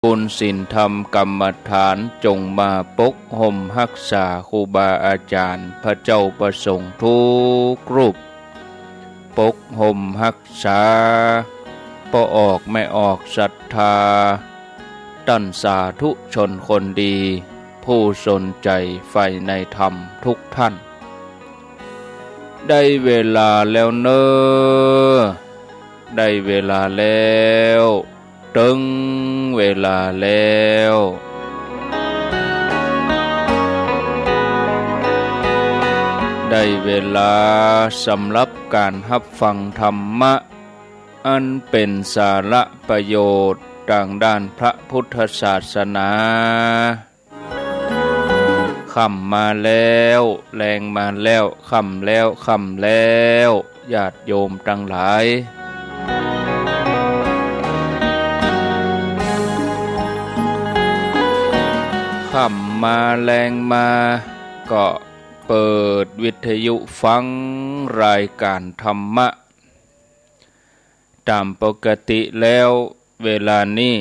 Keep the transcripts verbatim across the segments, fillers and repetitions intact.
บุญศีลธรรมกรรมฐาน จงมาปกห่มฮักษาครูบาอาจ๋ารย์ พระเจ้าพระสงฆ์ทุกรูป ปกห่มฮักษาป้อออกแม่ออกศรัทธา ต้านสาธุชนคนดี ผู้สนใจ๋ใฝ่ในธรรมทุกท่าน ได้เวลาแล้วเน่อ ได้เวลาแล้ว เถิงเวลาแล้ว ได้เวลาสำหรับก๋านฮับฟังธรรมะ อันเป๋นสาระประโยชน์ตางด้านพระพุทธศาสนา ค่ำมาแล้ว แลงมาแล้ว ค่ำแล้ว ค่ำแล้ว ญาติโยมตังหลาย ค่ำมาแลงมา ก็เปิดวิทยุฟังรายก๋านธรรมะ ต๋ามปกติแล้ว เวลานี้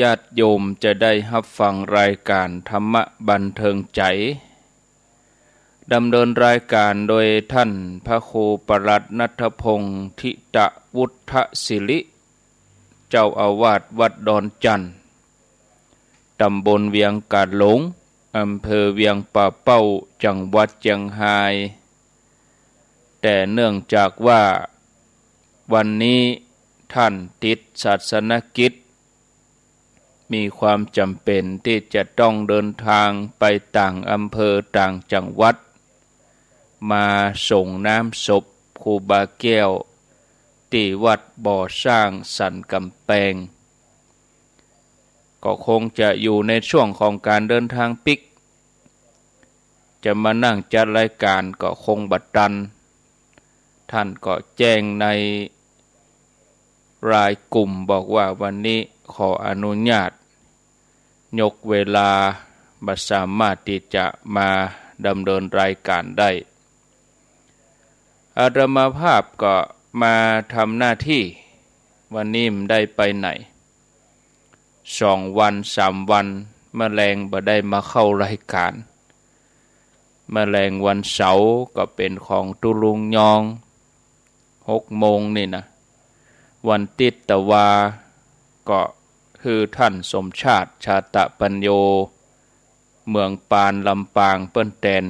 ญาติโยมจะได้ฮับฟังรายก๋านธรรมะบันเทิงใจ๋ ดำเนินรายก๋านโดยท่านพระครูปลัดณัฐพงษ์ ธิตวุฒศิริ เจ้าอาวาสวัดดอนจั่น ต๋ำบลเวียงก๋าดหลง อำเภอเวียงป่าเป้า จังหวัดเจียงฮาย แต่เนื่องจากว่าวันนี้ท่านติดศาสนกิจ มีความจ๋ำเป๋นตี้จะต้องเดินทางไปต่างอำเภอต่างจังหวัด มาสรงน้ำศพครูบาแก้ว ตี้วัดบ่อสร้างสันก๋ำแปง ก็คงจะอยู่ในช่วงของก๋านเดินทางปิ๊ก จะมานั่งจัดรายก๋านก็คงบ่ตัน ท่านก็แจ้งในไลน์กลุ่มบอกว่าวันนี้ขออนุญาตยกเวลา บ่สามารถตี้จะมาดำเนินรายก๋านได้ อาตมาภาพก็มาทำหน้าที่ วันนี้บ่ได้ไปไหน สองวันสามวัน เมื่อแลงบ่ได้มาเข้ารายก๋าน เมื่อแลงวันเสาร์ก็เป๋นของตุ๊ลุงยอง หกโมงนี่นะ วันติ๊ดตะวา ก็หื้อท่านสมชาติ ชาตะปัญโญ เมืองปานลำปางเปิ้นแตน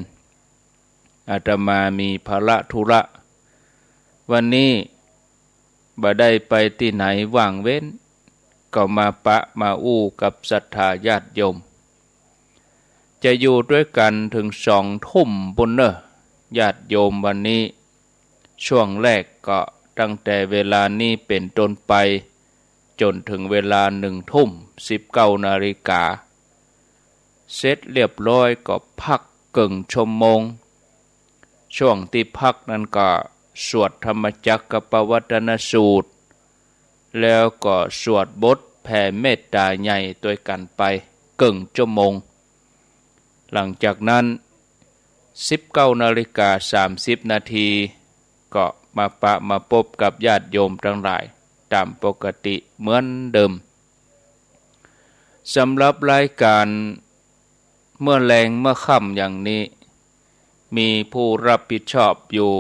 อาตมามีภาระธุระ วันนี้บ่ได้ไปตี้ไหนว่างเว้น ก็มาปะมาอู้กับศรัทธาญาติโยม จะอยู่ตวยกั๋นเถิงสองทุ่มปู้นเน่อ ญาติโยม วันนี้ ช่วงแรกก็ตั้งแต่เวลานี้เป๋นต้นไป จ๋นเถิงเวลาหนึ่งทุ่ม สิบเก้านาฬิกา เสร็จเรียบร้อยก็พักเกิ่งชั่วโมง ช่วงตี้พักนั้นก็สวดธรรมจักกัปปวัตตนสูตร แล้วก็สวดบทแผ่เมตตาใหญ่ตวยกั๋นไปเกิ่งชั่วโมง หลังจากนั้น สิบเก้านาฬิกาสามสิบนาที ก็มาปะมาปบกับญาติโยมตังหลายต๋ามปกติเหมือนเดิม สำหรับรายก๋านเมื่อแลงเมื่อค่ำอย่างนี้ มีผู้รับผิดชอบอยู่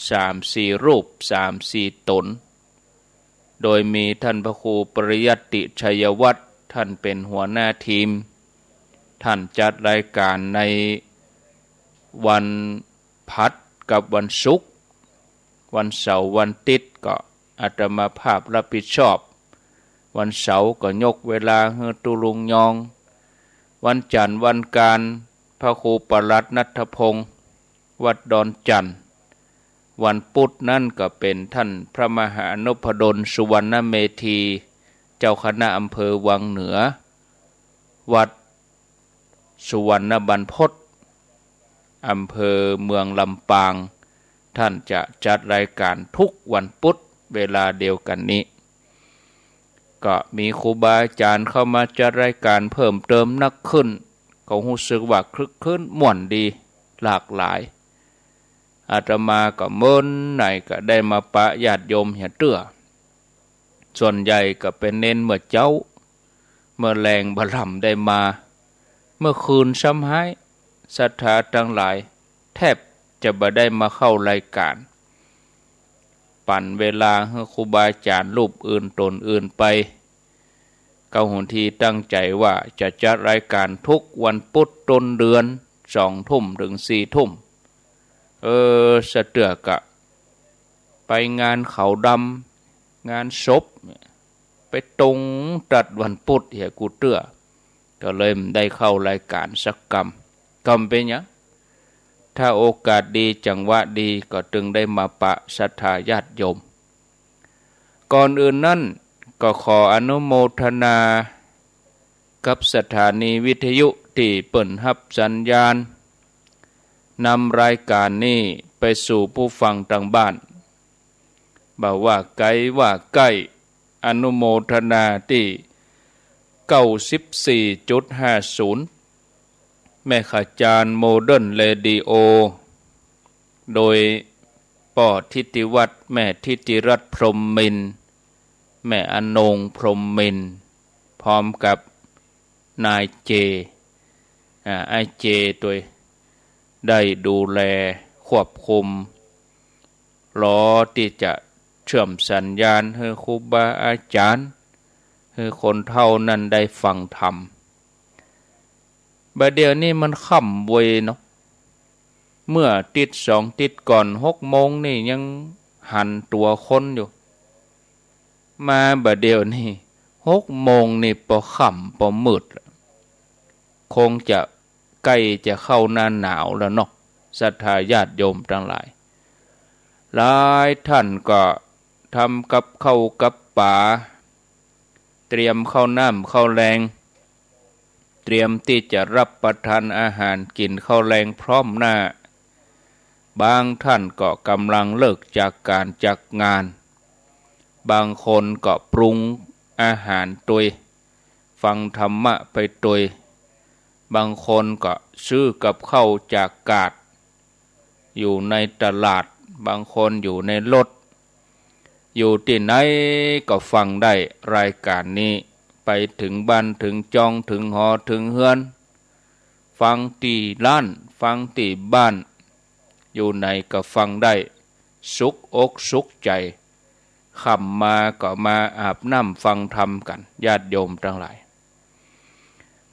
สามสี่รูป สามสี่ต๋น โดยมีท่านพระครูปริยัตติชัยวัฒน์ ท่านเป๋นหัวหน้าทีม ท่านจัดรายก๋านในวันพฤหัสกับวันศุกร์ วันเสาร์วันติ๊ดก็อาตมาภาพรับผิดชอบ วันเสาร์ก็ยกเวลาหื้อตุ๊ลุงยอง วันจันทร์วันอังคาร พระครูปลัดณัฐพงษ์ วัดดอนจั่น วันพุธนั้นก็เป๋นท่านพระมหานพดล สุวรรณเมธี เจ้าคณะอำเภอวังเหนือ วัดสุวรรณบรรพต อำเภอเมืองลำปาง ท่านจะจัดรายก๋านทุกวันพุธเวลาเดียวกั๋นนี้ ก็มีครูบาอาจ๋ารย์เข้ามาจัดรายก๋านเพิ่มเติมนักขึ้น ก็ฮู้สึกว่าครึกครื้นม่วนดี หลากหลาย อาตมาก็เมินไหนก็ได้มาปะญาติโยมเหียเตื้อ ส่วนใหญ่ก็เป๋นเณรเมื่อเจ๊า เมื่อแลงบ่าล่ำได้มา เมื่อคืนซ้ำฮ้าย ศรัทธาตังหลายแทบจะบ่ได้มาเข้ารายก๋าน ปั๋นเวลาหื้อครูบาอาจ๋ารย์รูปอื่นต๋นอื่นไป เก๊าหนทีตั้งใจ๋ว่าจะจัดรายก๋านทุกวันปุ๊ดต้นเดือน สองทุ่มเถิงสี่ทุ่ม เออ สะเตื้อกะ ไปงานขาวดำ งานศพ ไปตรงตัดวันปุ๊ดเหียกูเตื้อ ก็เลยบ่ได้เข้ารายก๋านสักกำ ก็บ่เป๋นหยัง ถ้าโอกาสดีจังหวะดีก็ตึงได้มาปะศรัทธาญาติโยม ก่อนอื่นนั้นก็ขออนุโมทนากับสถานีวิทยุตี้เปิ้นฮับสัญญาณ นำรายก๋านนี้ไปสู่ผู้ฟังตางบ้าน บ่ว่าไก๋ว่าใก้ อนุโมทนาตี้ เก้าสิบสี่จุดห้าศูนย์ แม่ขจารโมเดิร์นเรดิโอ โดยป้อทิติวัฒน์ แม่ทิติรัตน์ พรหมมินทร์ แม่อนงค์ พรหมมินทร์ พร้อมกับนายเจ อ่า ไอ้เจตวย ได้ดูแลควบคุม รอตี้จะเชื่อมสัญญาณหื้อครูบาอาจ๋ารย์ หื้อคนเฒ่านั้นได้ฟังธรรม บ่าเดี่ยวนี้มันค่ำเวยเนาะ เมื่อติ๊ดสองติ๊ดก่อน หกโมงนี่ยังหันตั๋วคนอยู่ มาบ่าเดี่ยวนี้ หกโมงนี่ปอค่ำปอมืดแล้ว คงจะใก้จะเข้าหน้าหนาวแล้วเนาะ ศรัทธาญาติโยมตังหลาย หลายท่านก็ทำกับข้าวกับป๋า เตรียมข้าวน้ำข้าวแลง เตรียมตี้จะฮับประทานอาหารกิ๋นข้าวแลงพร้อมหน้า บางท่านก็ก่ำลังเลิกจากก๋านจากงาน บางคนก็ปรุงอาหารตวย ฟังธรรมะไปตวย บางคนก็ซื้อกับข้าวจากก๋าด อยู่ในตลาด บางคนอยู่ในรถ อยู่ตี้ไหนก็ฟังได้รายก๋านนี้ ไปเถิงบ้านเถิงจอง เถิงหอเถิงเฮือน ฟังตี้ร้าน ฟังตี้บ้าน อยู่ไหนก็ฟังได้ สุขอกสุขใจ๋ ค่ำมาก็มาอาบน้ำฟังธรรมกั๋น ญาติโยมตังหลาย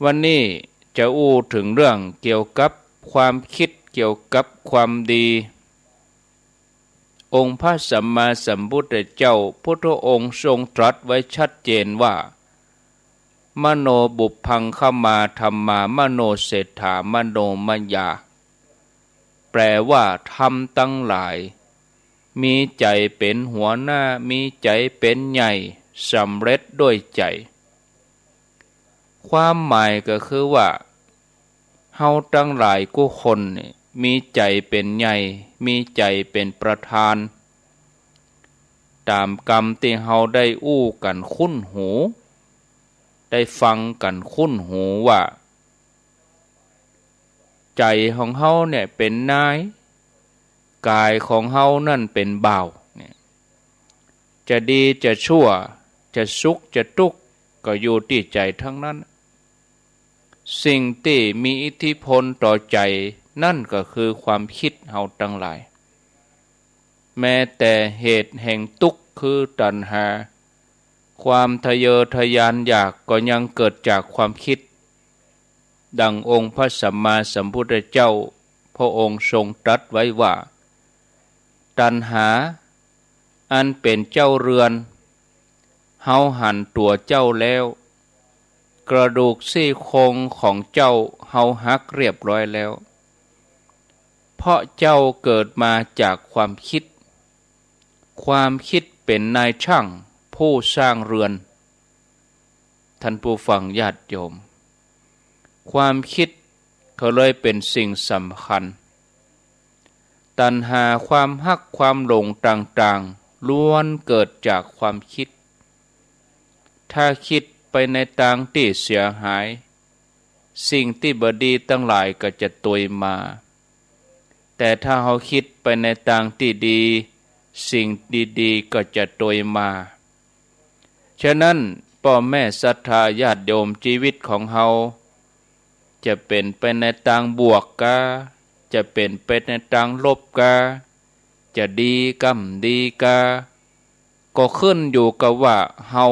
วันนี้จะอู้เถิงเรื่องเกี่ยวกับความคิด เกี่ยวกับความดี องค์พระสัมมาสัมพุทธเจ้าพุทธองค์ทรงตรัสไว้ชัดเจนว่า มโนปุพพังคะมาธัมมา มโนเศรษฐา มโนมยา แปลว่าธรรมตังหลาย มีใจ๋เป๋นหัวหน้า มีใจ๋เป๋นใหญ่ สำเร็จด้วยใจ๋ ความหมายก็คือว่า เฮาตังหลายกู้คนนี่ มีใจ๋เป๋นใหญ่ มีใจ๋เป๋นประธาน ต๋ามกำตี้เฮาได้อู้กั๋นคุ้นหู ได้ฟังกั๋นคุ้นหูว่า ใจ๋ของเฮาเนี่ยเป๋นนาย ก๋ายของเฮานั้นเป๋นบ่าวเนี่ย จะดีจะชั่ว จะสุขจะตุ๊กข์ ก็อยู่ตี้ใจ๋ตังนั้น สิ่งตี้มีอิทธิพลต่อใจ๋นั้นก็คือความคิดเฮาตังหลาย แม้แต่เหตุแห่งตุ๊กข์คือตัณหา ความทะเยอทะยานอยากก็ยังเกิดจากความคิด ดังองค์พระสัมมาสัมพุทธเจ้าพระองค์ทรงตรัสไว้ว่า ตัณหา อันเป๋นเจ้าเรือน เฮาหันตั๋วเจ้าแล้ว กระดูกซี่โครงของเจ้าเฮาหักเรียบร้อยแล้ว เพราะเจ้าเกิดมาจากความคิด ความคิดเป๋นนายช่างผู้สร้างเรือน ท่านผู้ฟังญาติโยม ความคิดก็เลยเป๋นสิ่งสำคัญ ตัณหาความฮักความหลงต่างๆ ล้วนเกิดจากความคิด ถ้าคิดไปในตางตี้เสียหาย สิ่งตี้บ่ดีตังหลายก็จะตวยมา แต่ถ้าเฮาคิดไปในตางตี้ดี สิ่งดีๆ ก็จะตวยมา ฉะนั้น ป้อแม่ศรัทธาญาติโยม จีวิตของเฮาจะเป๋นไปในตางบวกกา จะเป๋นไปในตางลบกา จะดีก้ำดีกา ก็ขึ้นอยู่กับว่าเฮา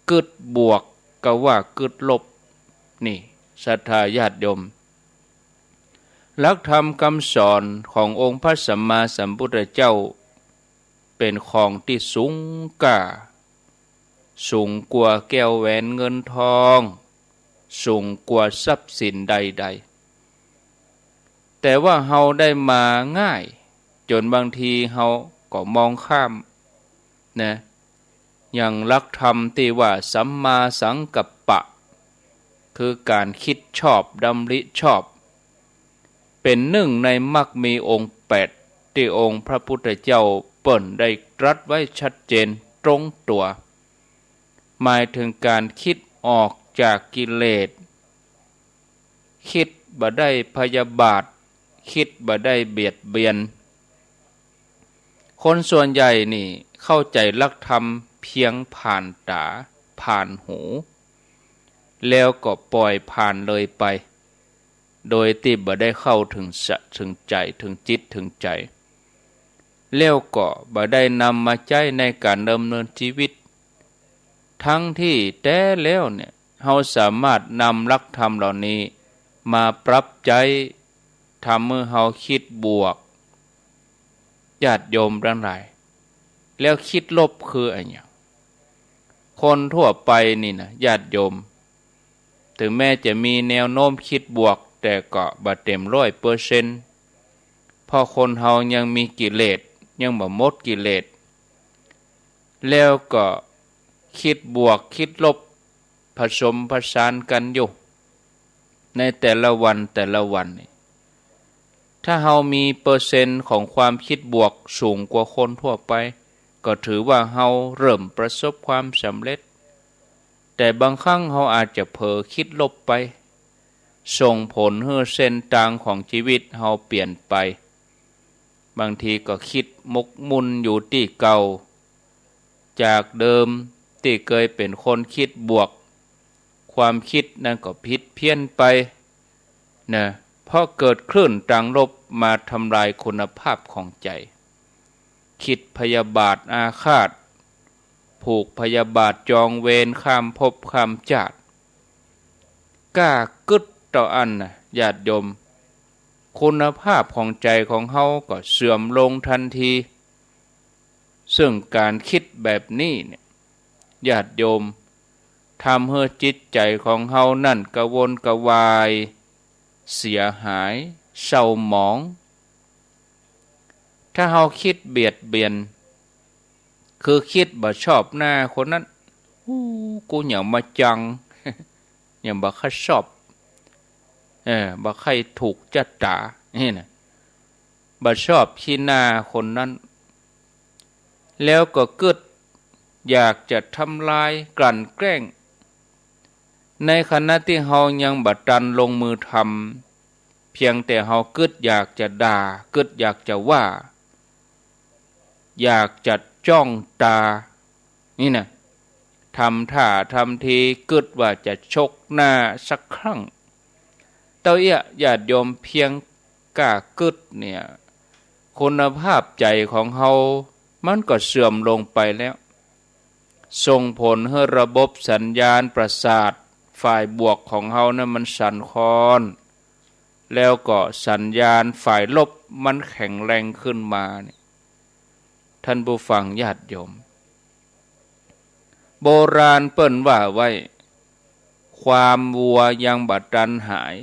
กึ๊ดบวกกับว่ากึ๊ดลบ นี่ ศรัทธาญาติโยม หลักธรรมกำสอนขององค์พระสัมมาสัมพุทธเจ้า เป๋นของตี้สูงก้า สูงกว่าแก้วแหวนเงินทอง สูงกว่าทรัพย์สินใดๆ แต่ว่าเฮาได้มาง่าย จ๋นบางทีเฮาก็มองข้ามนะ อย่างหลักธรรมตี้ว่าสัมมาสังกัปปะ คือก๋านกึ๊ดชอบ ดำริชอบ เป๋นนึ่งในมรรคมีองค์แปด ตี้องค์พระพุทธเจ้าเปิ้นได้ตรัสไว้ชัดเจนตรงตั๋ว หมายเถิงก๋านกึ๊ดออกจากกิเลส กึ๊ดบ่ได้พยาบาท กึ๊ดบ่ได้เบียดเบียน คนส่วนใหญ่นี่เข้าใจ๋หลักธรรมเพียงผ่านต๋า ผ่านหู แล้วก็ป่อยผ่านเลยไป โดยตี้บ่ได้เข้าเถิงสะ เถิงใจ๋ เถิงจิต เถิงใจ๋ แล้วก็บ่ได้นำมาใจ๊ในก๋านดำเนินจีวิต ทั้งตี้แต๊แล้วเนี่ย เฮาสามารถนำหลักธรรมเหล่านี้มาปรับใจ๊ ทำหื้อเฮากึ๊ดบวก ญาติโยมตังหลาย แล้วกึ๊ดลบคืออะหยัง คนทั่วไปนี่นะ ญาติโยม เถิงแม้จะมีแนวโน้มกึ๊ดบวก แต่ก็บ่เต๋มร้อยเปอร์เซ็นต์ เพราะคนเฮายังมีกิเลส ยังบ่หมดกิเลส แล้วก็กึ๊ดบวกกึ๊ดลบ ผสมผสานกั๋นอยู่ ในแต่ละวันแต่ละวันนี่ ถ้าเฮามีเปอร์เซ็นต์ของความกึ๊ดบวกสูงกว่าคนทั่วไป ก็ถือว่าเฮาเริ่มประสบความสำเร็จ แต่บางครั้งเฮาอาจจะเผลอกึ๊ดลบไป ส่งผลหื้อเส้นตางของจีวิตเฮาเปลี่ยนไป บางทีก็กึ๊ดหมกมุ่นอยู่ตี้เก่า จากเดิมตี้เกยเป๋นคนกึ๊ดบวก ความกึ๊ดนั้นก็ผิดเพี้ยนไปนะ เพราะเกิดคลื่นตางลบมาทำลายคุณภาพของใจ๋ กึ๊ดพยาบาทอาฆาต ผูกพยาบาทจองเวรข้ามภพข้ามจาติ ก้ากึ๊ดเต้าอั้นนะ ญาติโยม คุณภาพของใจ๋ของเฮาก็เสื่อมลงทันที ซึ่งก๋านกึ๊ดแบบนี้เนี่ย ญาติโยม ทำหื้อจิตใจ๋ของเฮานั้นกระวนกระวาย เสียหาย เศร้าหมอง ถ้าเฮากึ๊ดเบียดเบียน คือกึ๊ดบ่ชอบหน้าคนนั้น อู้ กูหยังบ่จัง หยังบ่ค่อยชอบ เออ บ่ค่อยถูกจะต๋า นี่นะ บ่ชอบขี้หน้าคนนั้น แล้วก็กึ๊ดอยากจะทำลายกลั่นแกล้ง ในขณะตี้เฮายังบ่ตันลงมือทำ เพียงแต่เฮากึ๊ดอยากจะด่า กึ๊ดอยากจะว่า อยากจะจ้องต๋า นี่นะ ทำท่าทำทีกึ๊ดว่าจะชกหน้าสักครั้ง เต้าเอี้ย ญาติโยม เพียงก้ากึ๊ดเนี่ย คุณภาพใจ๋ของเฮามันก็เสื่อมลงไปแล้ว ส่งผลหื้อระบบสัญญาณประสาทฝ่ายบวกของเฮานั้นมันสั่นคลอน แล้วก็สัญญาณฝ่ายลบมันแข็งแรงขึ้นมาเนี่ย ท่านผู้ฟังญาติโยม โบราณเปิ้นว่าไว้ ความวัวยังบ่ตันหาย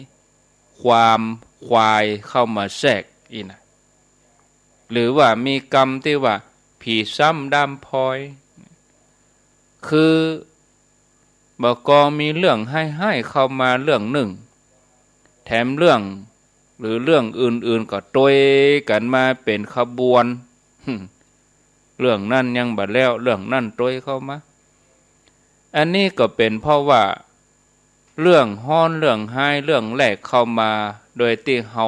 ความควายเข้ามาแทรก อี้นะ หรือว่ามีกำตี้ว่า ผีซ้ำด้ามพลอย คือ บ่ากองมีเรื่องฮ้ายๆ เข้ามาเรื่องนึ่ง แถมเรื่อง หรือเรื่องอื่นๆ ก็ตวยกั๋นมาเป๋นขบวน เรื่องนั้นยังบ่แล้ว เรื่องนั้นตวยเข้ามา อันนี้ก็เป๋นเพราะว่า เรื่องฮ้อน เรื่องฮ้าย เรื่องแรกเข้ามา โดยตี้เฮา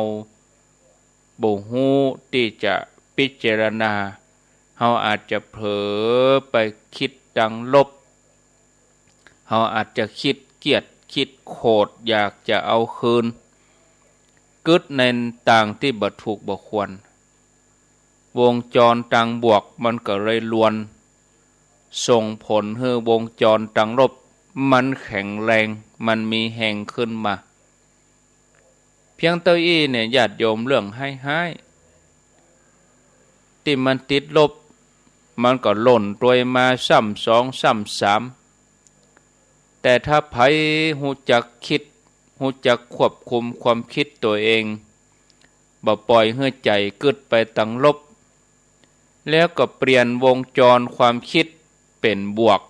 บ่ฮู้ตี้จะพิจารณา เฮาอาจจะเผลอไปกึ๊ดตางลบ เฮาอาจจะคิดเกลียด คิดโขด อยากจะเอาคืน กึ๊ดในตางตี้บ่ถูกบ่ควร วงจรตางบวกมันก็เลยรวน ส่งผลหื้อวงจรตางลบมันแข็งแรง มันมีแฮงขึ้นมา เพียงเต้าอี้เนี่ย ญาติโยม เรื่องฮ้ายๆ ตี้มันติดลบ มันก็ล่นตวยมาซ้ำสองซ้ำสาม แต่ถ้าใผฮู้จักกึ๊ด ฮู้จักควบคุมความกึ๊ดตั๋วเอง บ่ปล่อยหื้อใจ๋กึ๊ดไปตางลบ แล้วก็เปลี่ยนวงจรความกึ๊ดเป๋นบวก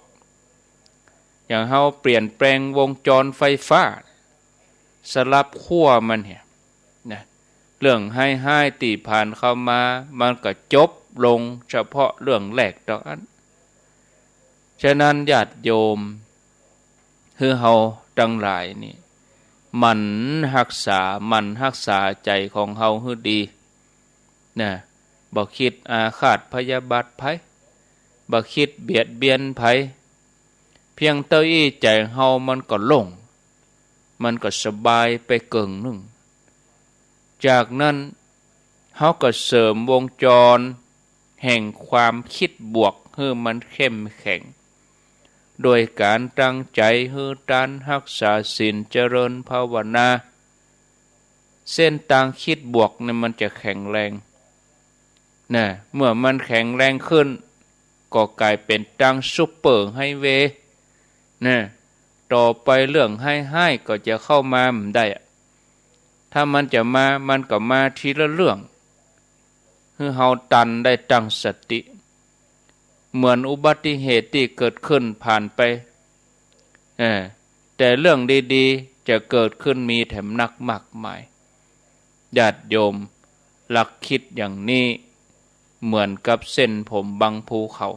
อย่างเฮาเปลี่ยนแปลงวงจรไฟฟ้า สลับขั้วมันเนี่ยนะ เรื่องฮ้ายๆ ตี้ผ่านเข้ามา มันก็จบลงเฉพาะเรื่องแรกเต้าอั้น ฉะนั้นญาติโยม หื้อเฮาตังหลายนี่ หมั่นฮักษา หมั่นฮักษาใจ๋ของเฮาหื้อดีนะ บ่กึ๊ดอาฆาตพยาบาทใผ บ่กึ๊ดเบียดเบียนใผ เพียงเต้าอี้ใจ๋เฮามันก็โล่ง มันก็สบายไปเกิ่งนึ่ง จากนั้นเฮาก็เสริมวงจรแห่งความกึ๊ดบวกหื้อมันเข้มแข็ง โดยก๋านตั้งใจ๋หื้อตาน ฮักษาศีล เจริญภาวนา เส้นตางกึ๊ดบวกเนี่ยมันจะแข็งแรงนะ เมื่อมันแข็งแรงขึ้น ก็ก๋ายเป๋นตางซุปเปอร์ไฮเวย์นะ ต่อไปเรื่องฮ้ายๆ ก็จะเข้ามาบ่ได้อะ ถ้ามันจะมา มันก็มาทีละเรื่อง หื้อเฮาตันได้ตั้งสติ เหมือนอุบัติเหตุตี้เกิดขึ้นผ่านไป เออ แต่เรื่องดีๆ จะเกิดขึ้นมีแถมนักมากมาย ญาติโยม หลักกึ๊ดอย่างนี้ เหมือนกับเส้นผมบังภูเขา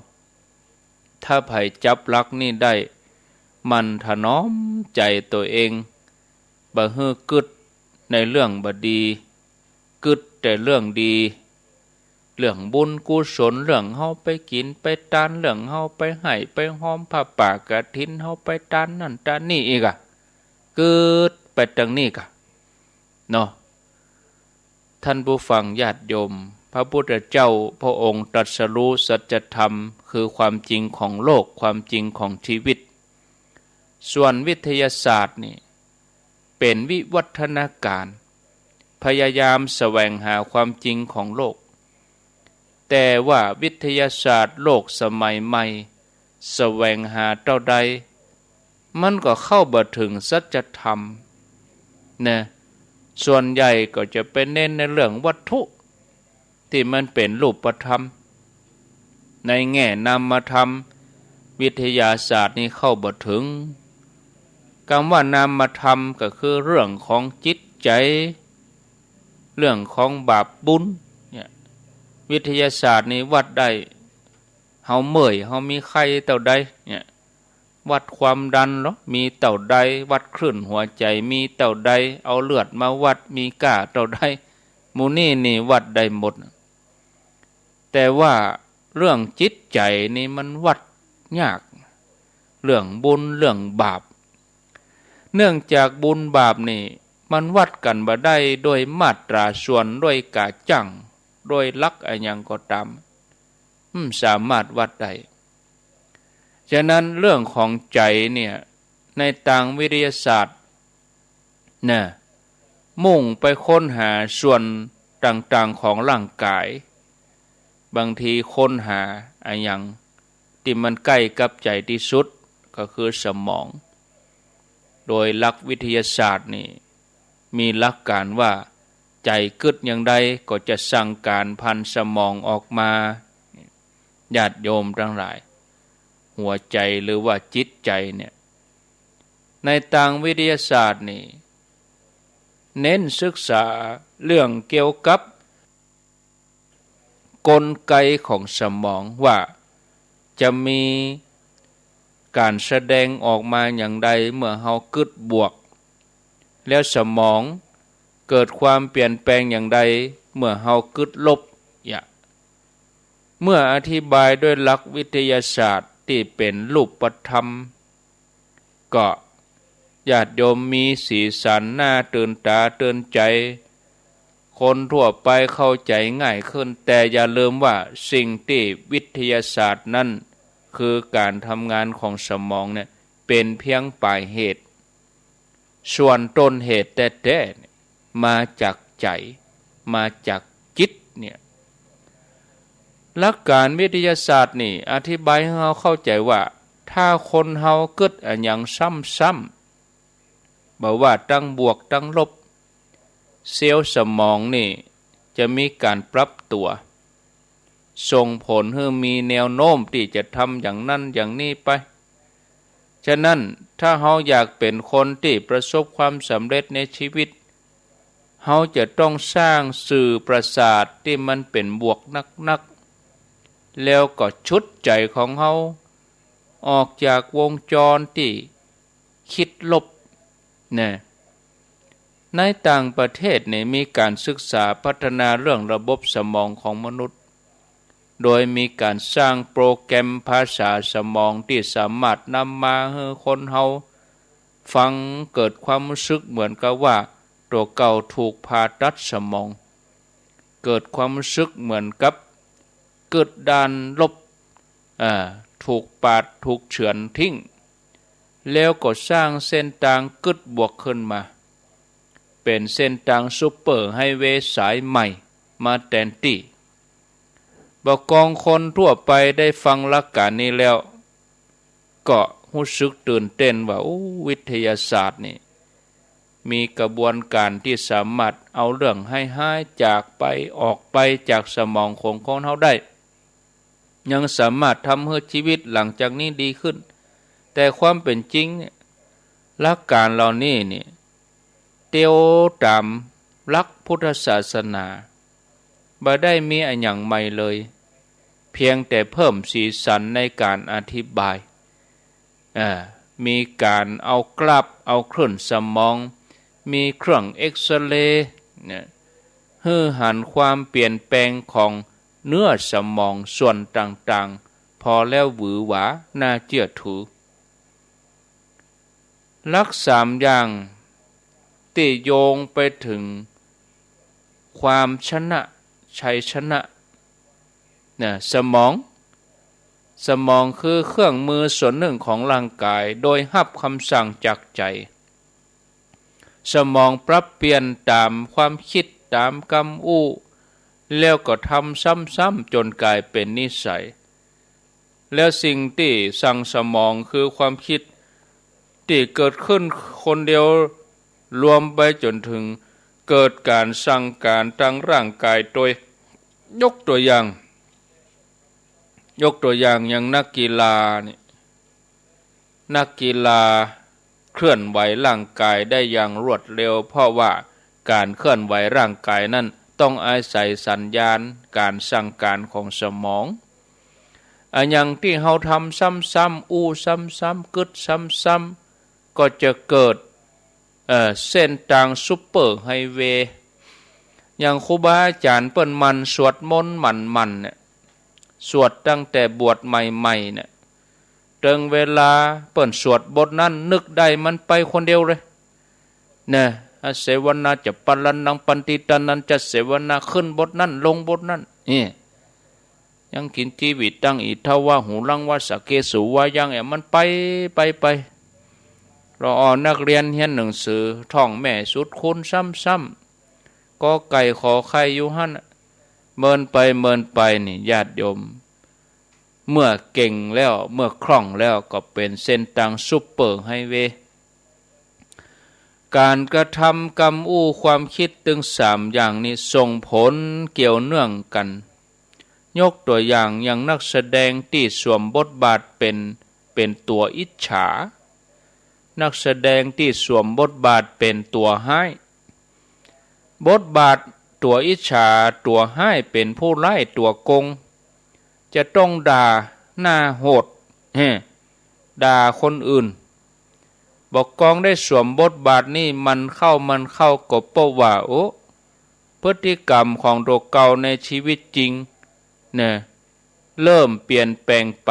ถ้าใผจับหลักนี้ได้ หมั่นถนอมใจ๋ตั๋วเอง บ่หื้อกึ๊ดในเรื่องบ่ดี กึ๊ดแต่เรื่องดี เรื่องบุญกุศล เรื่องเฮาไปกิ๋นไปตาน เรื่องเฮาไปไห้ไปฮอมผ้าป่ากฐิน เฮาไปตานนั่นตานนี่อีกอะ กึ๊ดไปตางนี้กะ เนาะ ท่านผู้ฟังญาติโยม พระพุทธเจ้าพระองค์ตรัสรู้สัจธรรม คือความจริงของโลก ความจริงของชีวิต ส่วนวิทยาศาสตร์นี่ เป๋นวิวัฒนาการ พยายามแสวงหาความจริงของโลก แต่ว่าวิทยาศาสตร์โลกสมัยใหม่ แสวงหาเต้าใด มันก็เข้าบ่เถิงสัจธรรมนะ ส่วนใหญ่ก็จะไปเน้นในเรื่องวัตถุ ตี้มันเป๋นรูปธรรม ในแง่นามธรรม วิทยาศาสตร์นี่เข้าบ่เถิง กำว่านามธรรมก็คือเรื่องของจิตใจ๋ เรื่องของบาปบุญเนี่ย วิทยาศาสตร์นี่วัดได้ เฮาเมื่อย เฮามีไข้เต้าใดเนี่ย วัดความดันลอ มีเต้าใด วัดคลื่นหัวใจ๋ มีเต้าใด เอาเลือดมาวัด มีก้าเต้าใด หมู่นี้นี่วัดได้หมด แต่ว่าเรื่องจิตใจ๋นี่มันวัดยาก เรื่องบุญเรื่องบาป เนื่องจากบุญบาปนี่มันวัดกั๋นบ่ได้โดยมาตราส่วน โดยก๋าจ้าง โดยหลักอะหยังก็ต๋าม บ่สามารถวัดได้ ฉะนั้นเรื่องของใจ๋เนี่ย ในตางวิทยาศาสตร์นะ มุ่งไปค้นหาส่วนต่างๆ ของร่างก๋าย บางทีค้นหาอะหยังตี้มันใก้กับใจ๋ตี้สุด ก็คือสมอง โดยหลักวิทยาศาสตร์นี่ มีหลักก๋านว่า ใจ๋กึ๊ดอย่างใดก็จะสั่งก๋านผ่านสมองออกมา ญาติโยมตังหลาย หัวใจ๋หรือว่าจิตใจ๋เนี่ย ในตางวิทยาศาสตร์นี่ เน้นศึกษาเรื่องเกี่ยวกับ กลไกของสมองว่าจะมีก๋านแสดงออกมาอย่างใดเมื่อเฮากึ๊ดบวก แล้วสมองเกิดความเปลี่ยนแปลงอย่างใดเมื่อเฮากึ๊ดลบ เนี่ย เมื่ออธิบายด้วยหลักวิทยาศาสตร์ตี้เป๋นรูปธรรม ก็ญาติโยมมีสีสันน่าตื่นต๋าตื่นใจ๋ คนทั่วไปเข้าใจ๋ง่ายขึ้น แต่อย่าลืมว่าสิ่งตี้วิทยาศาสตร์นั้น คือก๋านทำงานของสมองเนี่ย เป๋นเพียงป๋ายเหตุ ส่วนต้นเหตุแต๊ๆ เนี่ย มาจากใจ๋ มาจากจิตเนี่ย หลักก๋านวิทยาศาสตร์นี่อธิบายหื้อเฮาเข้าใจ๋ว่า ถ้าคนเฮากึ๊ดอะหยังซ้ำๆ บ่ว่าตังบวกตังลบ เซลล์สมองนี่จะมีก๋านปรับตั๋ว ส่งผลหื้อมีแนวโน้มตี้จะทำอย่างนั้นอย่างนี้ไป ฉะนั้นถ้าเฮาอยากเป๋นคนตี้ประสบความสำเร็จในชีวิต เฮาจะต้องสร้างสื่อประสาทตี้มันเป๋นบวกนักๆ แล้วก็ฉุดใจ๋ของเฮาออกจากวงจรตี้กึ๊ดลบ นะ ในต่างประเทศเนี่ยมีก๋านศึกษาพัฒนาเรื่องระบบสมองของมนุษย์ โดยมีก๋านสร้างโปรแกรมภาษาสมองตี้สามารถนำมาหื้อคนเฮาฟังเกิดความฮู้สึกเหมือนกับว่าตั๋วเก่าถูกผ่าตัดสมอง เกิดความฮู้สึกเหมือนกับกึ๊ดด้านลบ อ่า ถูกปาดถูกเฉือนทิ้ง แล้วก็สร้างเส้นตางกึ๊ดบวกขึ้นมา เป๋นเส้นตางซูเปอร์ไฮเวย์สายใหม่มาแตนตี้ บ่ากองคนทั่วไปได้ฟังหลักก๋านนี้แล้ว ก็ฮู้สึกตื่นเต้นว่า โอ้ วิทยาศาสตร์นี่ มีกระบวนก๋านตี้สามารถเอาเรื่องฮ้ายๆ จากไป ออกไปจากสมองของคนเฮาได้ ยังสามารถทำหื้อชีวิตหลังจากนี้ดีขึ้น แต่ความเป๋นจริงเนี่ย หลักก๋านเหล่านี้นี่ เตียวต๋ามหลักพุทธศาสนา บ่ได้มีอะหยังใหม่เลย เพียงแต่เพิ่มสีสันในก๋านอธิบาย อ่า มีก๋านเอากราฟ เอาคลื่นสมอง มีเครื่องเอกซเรย์เนี่ย หื้อหันความเปลี่ยนแปลงของเนื้อสมองส่วนต่างๆ พอแล้วหวือหวา น่าเจื้อถือ หลักสามอย่างตี้โยงไปเถิงความชนะ ชัยชนะ นะ สมอง สมองคือเครื่องมือส่วนนึ่งของร่างก๋าย โดยฮับกำสั่งจากใจ๋ สมองปรับเปลี่ยนต๋ามความกึ๊ด ต๋ามกำอู้ แล้วก็ทำซ้ำๆ จ๋นก๋ายเป๋นนิสัย แล้วสิ่งตี้สั่งสมองคือความกึ๊ดตี้เกิดขึ้นคนเดียว รวมไปจ๋นเถิงเกิดก๋านสั่งก๋านตางร่างก๋ายตวย ยกตั๋วอย่าง ยกตั๋วอย่างอย่างนักกีฬานี่ นักกีฬาเคลื่อนไหวร่างก๋ายได้อย่างรวดเร็ว เพราะว่าก๋านเคลื่อนไหวร่างก๋ายนั้นต้องอาศัยสัญญาณก๋านสั่งก๋านของสมอง อะหยังตี้เฮาทำซ้ำๆ อู้ซ้ำๆ กึ๊ดซ้ำๆ ก็จะเกิด เอ่อ เส้นตางซูเปอร์ไฮเวย์ อย่างครูบาอาจ๋ารย์เปิ้นหมั่นสวดมนต์หมั่นๆ เนี่ย สวดตั้งแต่บวชใหม่ๆ เนี่ย เถิงเวลาเปิ้นสวดบทนั้นนึกได้มันไปคนเดียวเลย นะ อาเสวนาจะปะระนังปันติตานันจะเสวนาขึ้นบทนั้นลงบทนั้น นี่ ยังกิญจีวิตังอิทธาวาหูรังวาสักเขสุวายัง เอ๋ มันไป ไป ไป รอออ นักเรียนเฮียนหนังสือท่องแม่สูตรคูณซ้ำๆ กอไก่ขอไข่อยู่หั้น เมินไปเมินไปนี่ญาติโยม เมื่อเก่งแล้ว เมื่อคล่องแล้วก็เป๋นเส้นตางซูเปอร์ไฮเวย์ ก๋านกระทำ กำอู้ ความกึ๊ดตึงสามอย่างนี้ส่งผลเกี่ยวเนื่องกั๋น ยกตั๋วอย่างอย่างนักแสดงตี้สวมบทบาทเป๋น เป๋นตั๋วอิจฉา นักแสดงตี้สวมบทบาทเป๋นตั๋วฮ้าย บทบาทตั๋วอิจฉา ตั๋วฮ้าย เป๋นผู้ร้ายตั๋วโกง จะต้องด่าหน้าโหด เฮ้ ด่าคนอื่น บ่ากองได้สวมบทบาทนี้หมั่นเข้าหมั่นเข้า ก็เพราะว่า โอ้ พฤติกรรมของตั๋วเก่าในชีวิตจริงเนี่ย เริ่มเปลี่ยนแปลงไป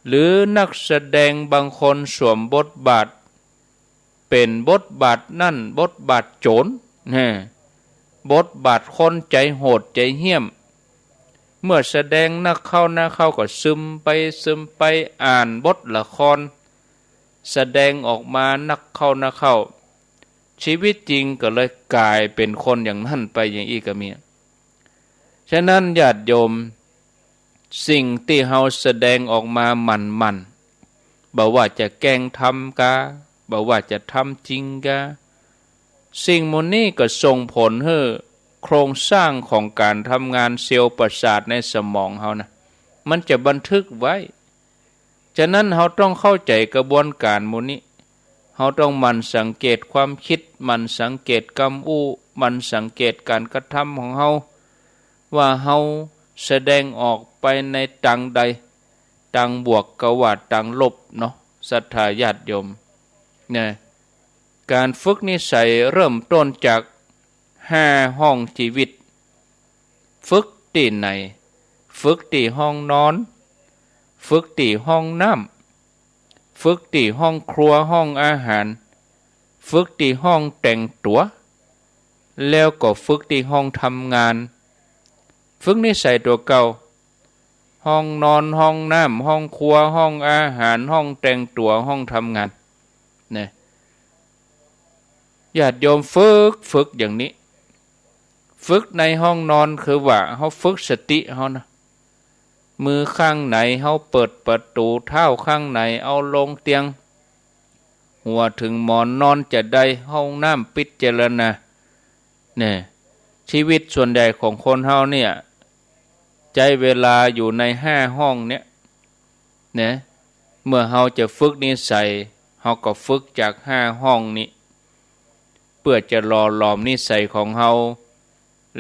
หรือนักแสดงบางคนสวมบทบาท เป๋นบทบาทนั้นบทบาทโจ๋ร นะ บทบาทคนใจ๋โหดใจ๋เหี้ยม เมื่อแสดงนักเข้านักเข้าก็ซึมไปซึมไปอ่านบทละคร แสดงออกมานักเข้านักเข้า ชีวิตจริงก็เลยก๋ายเป๋นคนอย่างนั้นไปอย่างอี้ก็มี ฉะนั้นญาติโยม สิ่งตี้เฮาแสดงออกมาหมั่นๆ บ่ว่าจะแกล้งทำกา บ่ว่าจะทำจริงกา สิ่งหมู่นี้ก็ส่งผลหื้อโครงสร้างของก๋านทำงานเซลล์ประสาทในสมองเฮานะ มันจะบันทึกไว้ ฉะนั้นเฮาต้องเข้าใจ๋กระบวนก๋านหมู่นี้ เฮาต้องหมั่นสังเกตความกึ๊ด หมั่นสังเกตกำอู้ หมั่นสังเกตก๋านกระทำของเฮา ว่าเฮาแสดงออกไปในตางใด ตางบวกกาว่าตางลบเนาะ ศรัทธาญาติโยม นะ ก๋านฝึกนิสัยเริ่มต้นจากห้าห้องจีวิต ฝึกตี้ไหน ฝึกตี้ห้องนอน ฝึกตี้ห้องน้ำ ฝึกตี้ห้องครัวห้องอาหาร ฝึกตี้ห้องแต่งตั๋ว แล้วก็ฝึกตี้ห้องทำงาน ฝึกนิสัยตั๋วเก่า ห้องนอน ห้องน้ำ ห้องครัว ห้องอาหาร ห้องแต่งตั๋ว ห้องทำงาน นะ ญาติโยมฝึก ฝึกอย่างนี้ ฝึกในห้องนอนคือว่าเฮาฝึกสติเฮานะ มือข้างไหนเฮาเปิดประตู๋ เท้าข้างไหนเอาลงเตียง หัวเถิงหมอนนอนจะใด ห้องน้ำพิจารณา เนี่ย ชีวิตส่วนใหญ่ของคนเฮาเนี่ย ใจ๊เวลาอยู่ในห้าห้องเนี่ย เนี่ย เมื่อเฮาจะฝึกนิสัย เฮาก็ฝึกจากห้าห้องนี้ เปื้อจะหล่อหลอมนิสัยของเฮา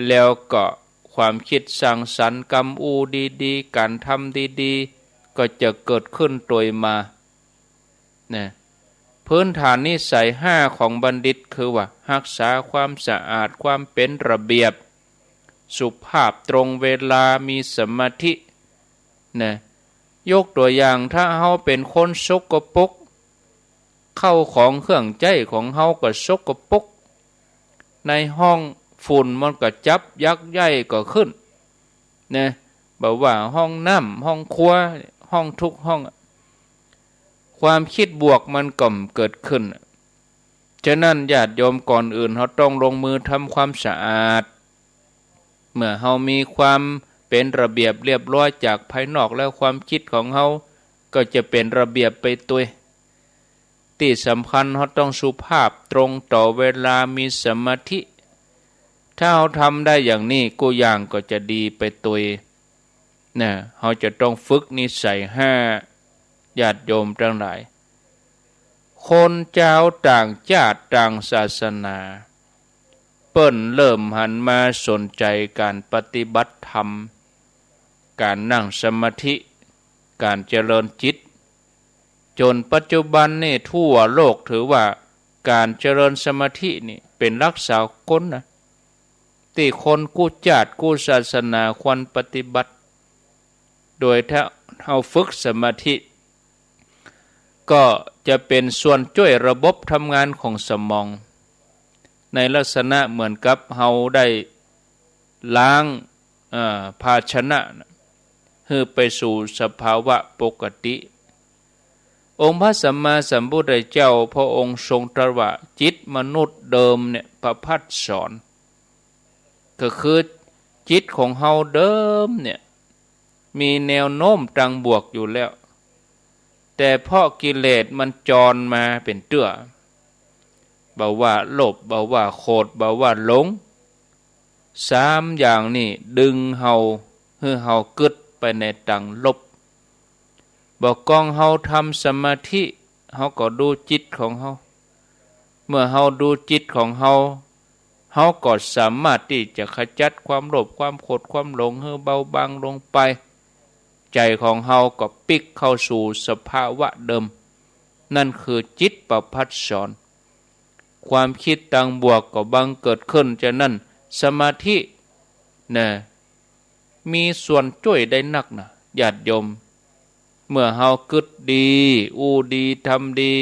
แล้วก็ความกึ๊ดสร้างสรรค์ กำอู้ดีๆ ก๋านทำดีๆ ก็จะเกิดขึ้นโตยมา นะ พื้นฐานนิสัยห้าของบัณฑิตคือว่า ฮักษาความสะอาด ความเป๋นระเบียบ สุภาพ ตรงเวลา มีสมาธิ นะ ยกตั๋วอย่าง ถ้าเฮาเป๋นคนสกปรก เข้าของเครื่องใจ๊ของเฮาก็สกปรก ในห้องฝุ่นมันก็จับยักไย่ก็ขึ้น นะ บ่ว่าห้องน้ำ ห้องครัว ห้องทุกห้อง ความกึ๊ดบวกมันก็บ่เกิดขึ้น ฉะนั้นญาติโยม ก่อนอื่นเฮาต้องลงมือทำความสะอาด เมื่อเฮามีความเป๋นระเบียบเรียบร้อยจากภายนอกแล้ว ความกึ๊ดของเฮาก็จะเป๋นระเบียบไปตวย ตี้สำคัญเฮาต้องสุภาพ ตรงต่อเวลา มีสมาธิ ถ้าเฮาทำได้อย่างนี้ กู้อย่างก็จะดีไปตวย นะ เฮาจะต้องฝึกนิสัยห้า ญาติโยมตังหลาย คนจาวต่างจ้าติต่างศาสนา เปิ้นเริ่มหันมาสนใจ๋ก๋านปฏิบัติธรรม ก๋านนั่งสมาธิ ก๋านเจริญจิต จ๋นปัจจุบันนี่ทั่วโลกถือว่าก๋านเจริญสมาธินี่เป๋นหลักสากลนะ ตี้คนกู้จ้าติกู้ศาสนาควรปฏิบัติ โดยถ้าเฮาฝึกสมาธิ ก็จะเป๋นส่วนจ้วยระบบทำงานของสมอง ในลักษณะเหมือนกับเฮาได้ล้าง เอ่อ ภาชนะน่ะ หื้อไปสู่สภาวะปกติ องค์พระสัมมาสัมพุทธเจ้าพระองค์ทรงตรัสว่า จิตมนุษย์เดิมเนี่ย ประภัสสร ก็คือจิตของเฮาเดิมเนี่ย มีแนวโน้มตางบวกอยู่แล้ว แต่เพราะกิเลสมันจรมาเป๋นเตื้อ บ่ว่าโลภ บ่ว่าโขด บ่ว่าหลง สามอย่างนี่ดึงเฮา หื้อเฮากึ๊ดไปในตางลบ บ่ากองเฮาทำสมาธิ เฮาก็ดูจิตของเฮา เมื่อเฮาดูจิตของเฮา เฮาก็สามารถตี้จะขจัดความโลภ ความโขด ความหลง หื้อเบาบางลงไป ใจ๋ของเฮาก็ปิ๊กเข้าสู่สภาวะเดิม นั่นคือจิตประภัสสร ความกึ๊ดตางบวกก็บังเกิดขึ้น ฉะนั้นสมาธิ นะ มีส่วนจ้วยได้นักนะ ญาติโยม เมื่อเฮากึ๊ดดี อู้ดี ทำดี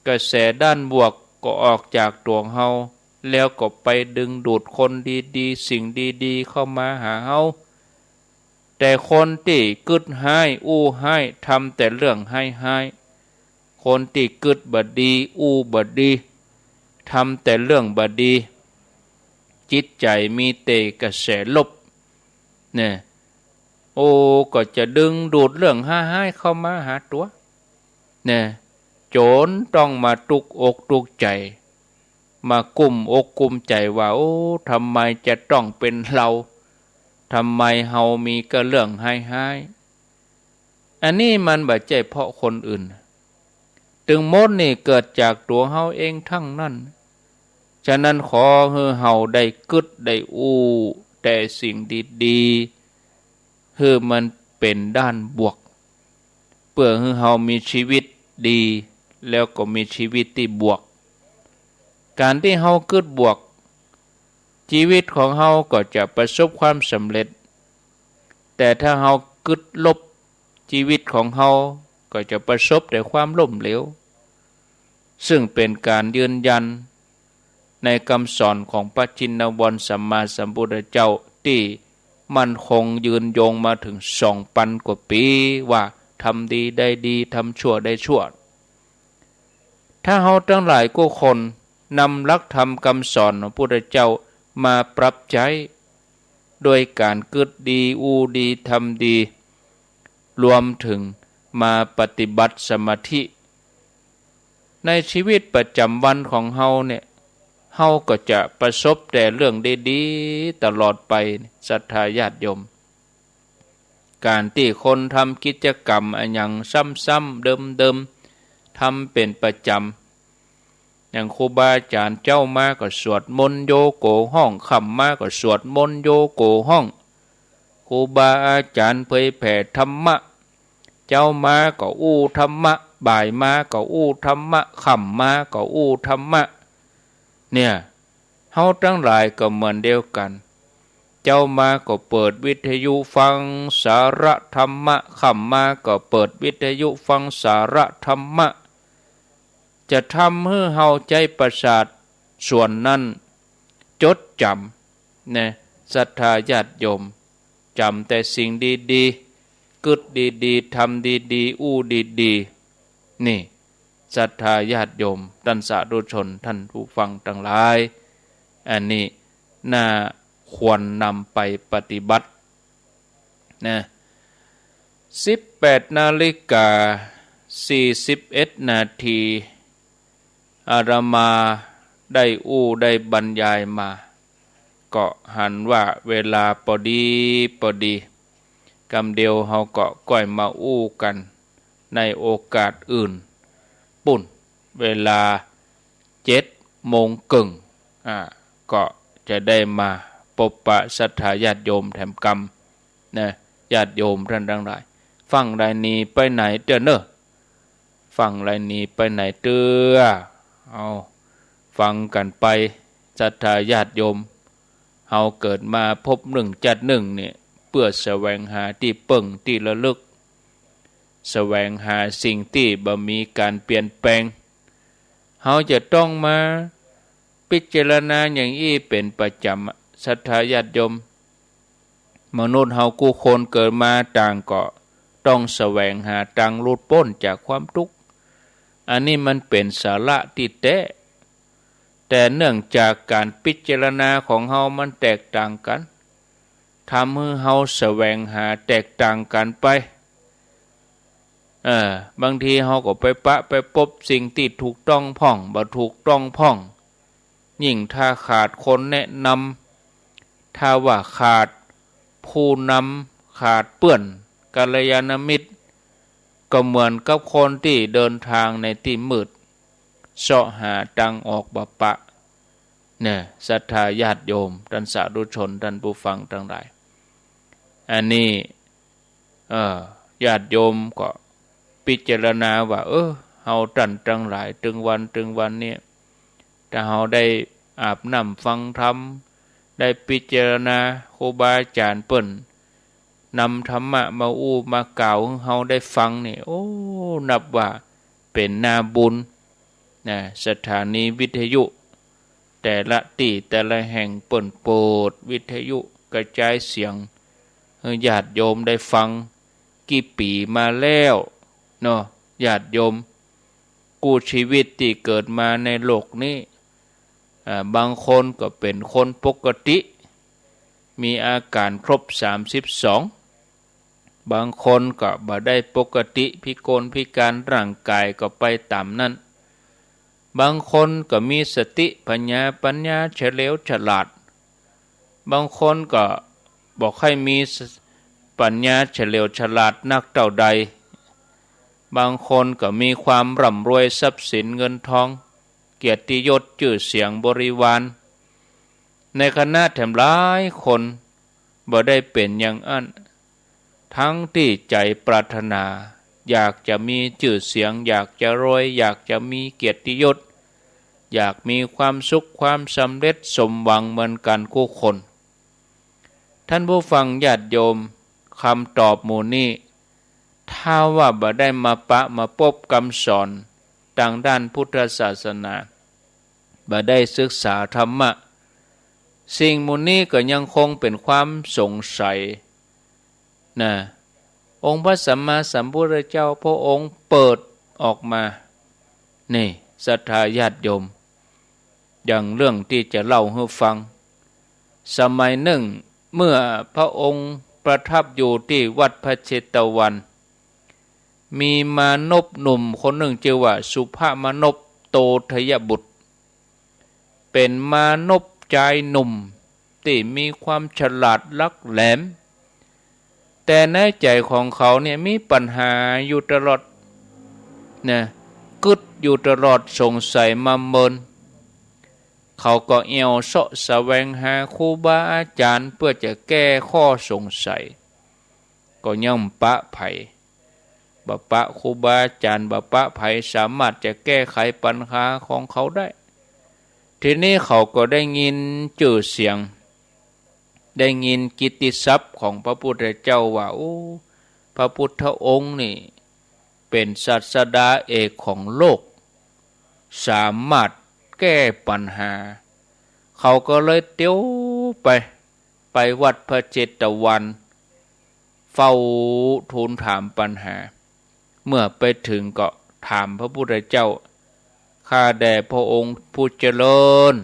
กระแสด้านบวกก็ออกจากตั๋วเฮา แล้วก็ไปดึงดูดคนดีๆ สิ่งดีๆ เข้ามาหาเฮา แต่คนตี้กึ๊ดฮ้าย อู้ฮ้าย ทำแต่เรื่องฮ้ายๆ คนตี้กึ๊ดบ่ดี อู้บ่ดี ทำแต่เรื่องบ่ดี จิตใจ๋มีแต่กระแสลบ เนี่ย โอ้ ก็จะดึงดูดเรื่องฮ้ายๆ เข้ามาหาตั๋ว เนี่ย จ๋นต้องมาตุ๊กอกตุ๊กใจ๋ มากุ้มอกกุ้มใจ๋ว่า โอ้ ทำไมจะต้องเป๋นเฮา ทำไมเฮามีก้าเรื่องฮ้ายๆ อันนี้มันบ่ใจ้เพราะคนอื่น ตึงหมดนี่เกิดจากตั๋วเฮาเองทั้งนั้น ฉะนั้นขอหื้อเฮาได้กึ๊ดได้อู้แต่สิ่งดีๆ หื้อมันเป๋นด้านบวก เปื้อหื้อเฮามีชีวิตดี แล้วก็มีชีวิตตี้บวก ก๋านตี้เฮากึ๊ดบวก ชีวิตของเฮาก็จะประสบความสำเร็จ แต่ถ้าเฮากึ๊ดลบ ชีวิตของเฮาก็จะประสบแต่ความล้มเหลว ซึ่งเป๋นก๋านยืนยันในกำสอนของพระชินวรสัมมาสัมพุทธเจ้าตี้มั่นคงยืนยงมาเถิงสองปันกว่าปี๋ ว่าทำดีได้ดี ทำชั่วได้ชั่ว ถ้าเฮาตังหลายกู้คนนำหลักธรรมกำสอนของพุทธเจ้ามาปรับใจ๊ โดยก๋านกึ๊ดดี อู้ดี ทำดี รวมเถิงมาปฏิบัติสมาธิ ในชีวิตประจ๋ำวันของเฮาเนี่ย เฮาก็จะประสบแต่เรื่องดีๆ ตลอดไป ศรัทธาญาติโยม ก๋านตี้คนทำกิจกรรมอะหยังซ้ำๆ เดิมๆ ทำเป๋นประจ๋ำ อย่างครูบาอาจ๋ารย์เจ๊ามาก็สวดมนต์โยโกฮ้อง ค่ำมาก็สวดมนต์โยโกฮ้อง ครูบาอาจ๋ารย์เผยแผ่ธรรมะ เจ๊ามาก็อู้ธรรมะ บ่ายมาก็อู้ธรรมะ ค่ำมาก็อู้ธรรมะ เนี่ย เฮาตังหลายก็เหมือนเดียวกั๋น เจ๊ามาก็เปิดวิทยุฟังสาระธรรมะ ค่ำมาก็เปิดวิทยุฟังสาระธรรมะ จะทำหื้อเฮาใจ๊ประสาทส่วนนั้นจดจ๋ำ นะ ศรัทธาญาติโยม จ๋ำแต่สิ่งดีๆ กึ๊ดดีๆ ทำดีๆ อู้ดีๆ นี่ ศรัทธาญาติโยม ต้านสาธุชน ต้านผู้ฟังตังหลาย อันนี้น่าควรนำไปปฏิบัติ นะ สิบแปดนาฬิกาสี่สิบเอ็ดนาที อาตมาได้อู้ได้บรรยายมา ก็หันว่าเวลาปอดีปอดี กำเดียวเฮาก็ก้อยมาอู้กั๋นในโอกาสอื่น ปู๊น เวลาเจ็ดโมงเกิ่ง อ่า ก็จะได้มาปบปะศรัทธาญาติโยมแถมกำ นะ ญาติโยมต้านตังหลาย ฟั่งไลยหนีไปไหนเตื้อเน่อ ฟั่งไลยหนีไปไหนเตื้อ เอา ฟังกั๋นไป ศรัทธาญาติโยม เฮาเกิดมาพบนึ่งจัดนึ่งเนี่ย เปื้อแสวงหาตี้เปิ้งตี้ระลึก แสวงหาสิ่งตี้บ่มีก๋านเปลี่ยนแปลง เฮาจะต้องมาพิจารณาอย่างอี้เป๋นประจ๋ำอะ ศรัทธาญาติโยม มนุษย์เฮากู้คนเกิดมาต่างก็ต้องแสวงหาตางหลุดป๊นจากความตุ๊กข์ อันนี้มันเป๋นสาระตี้แต๊ แต่เนื่องจากก๋านพิจารณาของเฮามันแตกต่างกั๋น ทำหื้อเฮาแสวงหาแตกต่างกั๋นไป เออ บางทีเฮาก็ไปปะไปปบสิ่งตี้ถูกต้องพ่อง บ่ถูกต้องพ่อง ยิ่งถ้าขาดคนแนะนำ ถ้าว่าขาดผู้นำ ขาดเปื้อนกัลยาณมิตร ก็เหมือนกับคนตี้เดินทางในตี้มืด เซาะหาตางออกบ่ปะ เนี่ย ศรัทธาญาติโยม ต้านสาธุชน ต้านผู้ฟังตังหลาย อันนี้ เออ ญาติโยมก็พิจารณาว่า เออ เฮาต้านตังหลาย ตึงวัน ตึงวันเนี่ย ถ้าเฮาได้อาบน้ำฟังธรรม ได้พิจารณาครูบาอาจ๋ารย์เปิ้น นำธรรมะมาอู้มากล่าวหื้อเฮาได้ฟังนี่ โอ้ นับว่าเป๋นนาบุญนะ สถานีวิทยุแต่ละตี้แต่ละแห่งเปิ้นเปิดวิทยุกระจายเสียงหื้อญาติโยมได้ฟัง กี่ปี๋มาแล้วเนาะ ญาติโยม กู้ชีวิตตี้เกิดมาในโลกนี้ อ่า บางคนก็เป๋นคนปกติ มีอาก๋านครบสามสิบสอง บางคนก็บ่ได้ปกติ พิกลพิก๋านร่างก๋ายก็ไปต๋ามนั้น บางคนก็มีสติปั๋ญญา ปั๋ญญาเฉลียวฉลาด บางคนก็บ่ค่อยมีส- ปั๋ญญาเฉลียวฉลาดนักเต้าใด บางคนก็มีความร่ำรวยทรัพย์สินเงินทอง เกียรติยศจื้อเสียงบริวาร ในขณะแถมหลายคนบ่ได้เป๋นอย่างอั้น ทั้งตี้ใจ๋ปรารถนา อยากจะมีจื้อเสียง อยากจะรวย อยากจะมีเกียรติยศ อยากมีความสุขความสำเร็จสมหวังเหมือนกั๋นกู้คน ท่านผู้ฟังญาติโยม กำตอบหมู่นี้ ถ้าว่าบ่ได้มาปะมาปบกำสอนตางด้านพุทธศาสนา บ่ได้ศึกษาธรรมะ สิ่งหมู่นี้ก็ยังคงเป๋นความสงสัยนะ องค์พระสัมมาสัมพุทธเจ้าพระองค์เปิดออกมา นี่ ศรัทธาญาติโยม อย่างเรื่องตี้จะเล่าหื้อฟัง สมัยนึ่ง เมื่อพระองค์ประทับอยู่ตี้วัดพระเชตวัน มีมานพหนุ่มคนนึ่งจื้อว่าสุภมานพโตทยบุตร เป๋นมานพจายหนุ่มตี้มีความฉลาดลักแหลม แต่ในใจ๋ของเขาเนี่ยมีปัญหาอยู่ตลอดนะ กึ๊ดอยู่ตลอด สงสัยมำเมิน เขาก็แอ่วเซาะแสวงหาครูบาอาจ๋ารย์เปื้อจะแก้ข้อสงสัย ก็ยังบ่ปะใผ บ่ปะครูบาอาจ๋ารย์ บ่ปะใผสามารถจะแก้ไขปัญหาของเขาได้ ทีนี้เขาก็ได้ยินจื้อเสียง ได้ยินกิตติศัพท์ของพระพุทธเจ้าว่า โอ้ พระพุทธองค์นี่เป๋นศาสดาเอกของโลก สามารถแก้ปัญหา เขาก็เลยเตียวไป ไปวัดพระเจตวัน เฝ้าทูลถามปัญหา เมื่อไปถึงก็ถามพระพุทธเจ้า ข้าแต่พระองค์ผู้เจริญ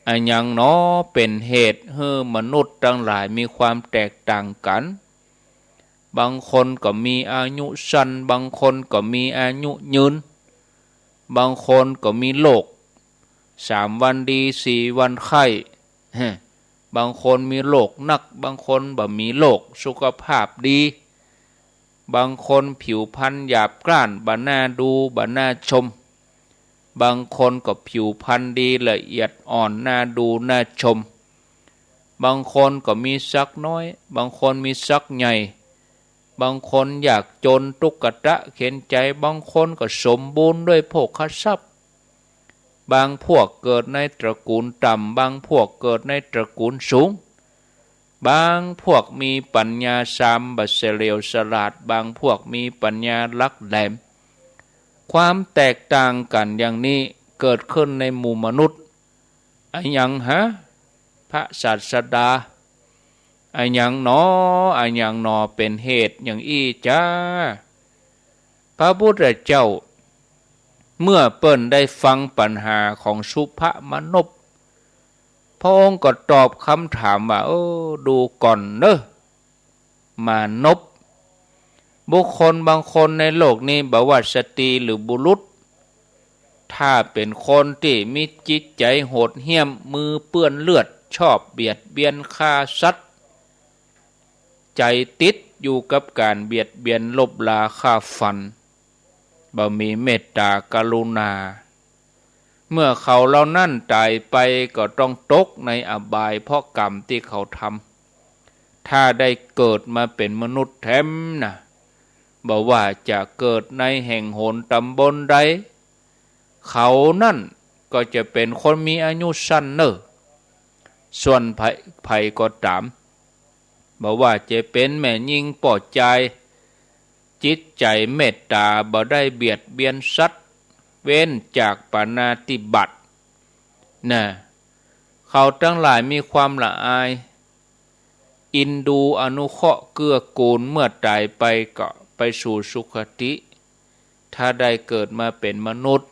อะหยังหนอเป๋นเหตุหื้อมนุษย์ตังหลายมีความแตกต่างกั๋น บางคนก็มีอายุสั้น บางคนก็มีอายุยืน บางคนก็มีโรคสามวันดีสี่วันไข้ บางคนมีโรคหนัก บางคนบ่มีโรค สุขภาพดี บางคนผิวพรรณหยาบกร้าน บ่น่าดู บ่น่าชม บางคนก็ผิวพรรณดีละเอียดอ่อน น่าดู น่าชม บางคนก็มีศักดิ์น้อย บางคนมีศักดิ์ใหญ่ บางคนยากจนตุ๊กตะเข็ญใจ๋ บางคนก็สมบูรณ์ด้วยโภคทรัพย์ บางพวกเกิดในตระกูลต่ำ บางพวกเกิดในตระกูลสูง บางพวกมีปัญญาซาม บ่เฉลียวฉลาด บางพวกมีปัญญาลักแหลม ความแตกต่างกั๋นอย่างนี้เกิดขึ้นในหมู่มนุษย์ อะหยังหา พระศาสดา อะหยังหนอ อะหยังหนอเป๋นเหตุอย่างอี้จา พระพุทธเจ้า เมื่อเปิ้นได้ฟังปัญหาของสุภมานพ พระองค์ก็ตอบคำถามว่า เออ ดูก่อนเน่อ มานพ บุคคลบางคนในโลกนี้ บ่ว่าสตรีหรือบุรุษ ถ้าเป๋นคนตี้มีจิตใจ๋โหดเหี้ยม มือเปื้อนเลือด ชอบเบียดเบียนฆ่าสัตว์ ใจ๋ติดอยู่กับก๋านเบียดเบียนลบลาฆ่าฟัน บ่มีเมตตากรุณา เมื่อเขาเหล่านั้นต๋ายไปก็ต้องตกในอบายเพราะกรรมตี้เขาทำ ถ้าได้เกิดมาเป๋นมนุษย์แถมนะ บ่ว่าจะเกิดในแห่งหนต๋ำบลใด เขานั้นก็จะเป๋นคนมีอายุสั้นเน่อ ส่วนใผ ใผก็ต๋าม บ่ว่าจะเป๋นแม่ญิงป้อจาย จิตใจ๋เมตต๋า บ่ได้เบียดเบียนสัตว์ เว้นจากปาณาติบาต นะ เขาตังหลายมีความละอาย อินดูอนุเคราะห์เกื้อกูล เมื่อต๋ายไปก็ไปสู่สุคติ ถ้าได้เกิดมาเป๋นมนุษย์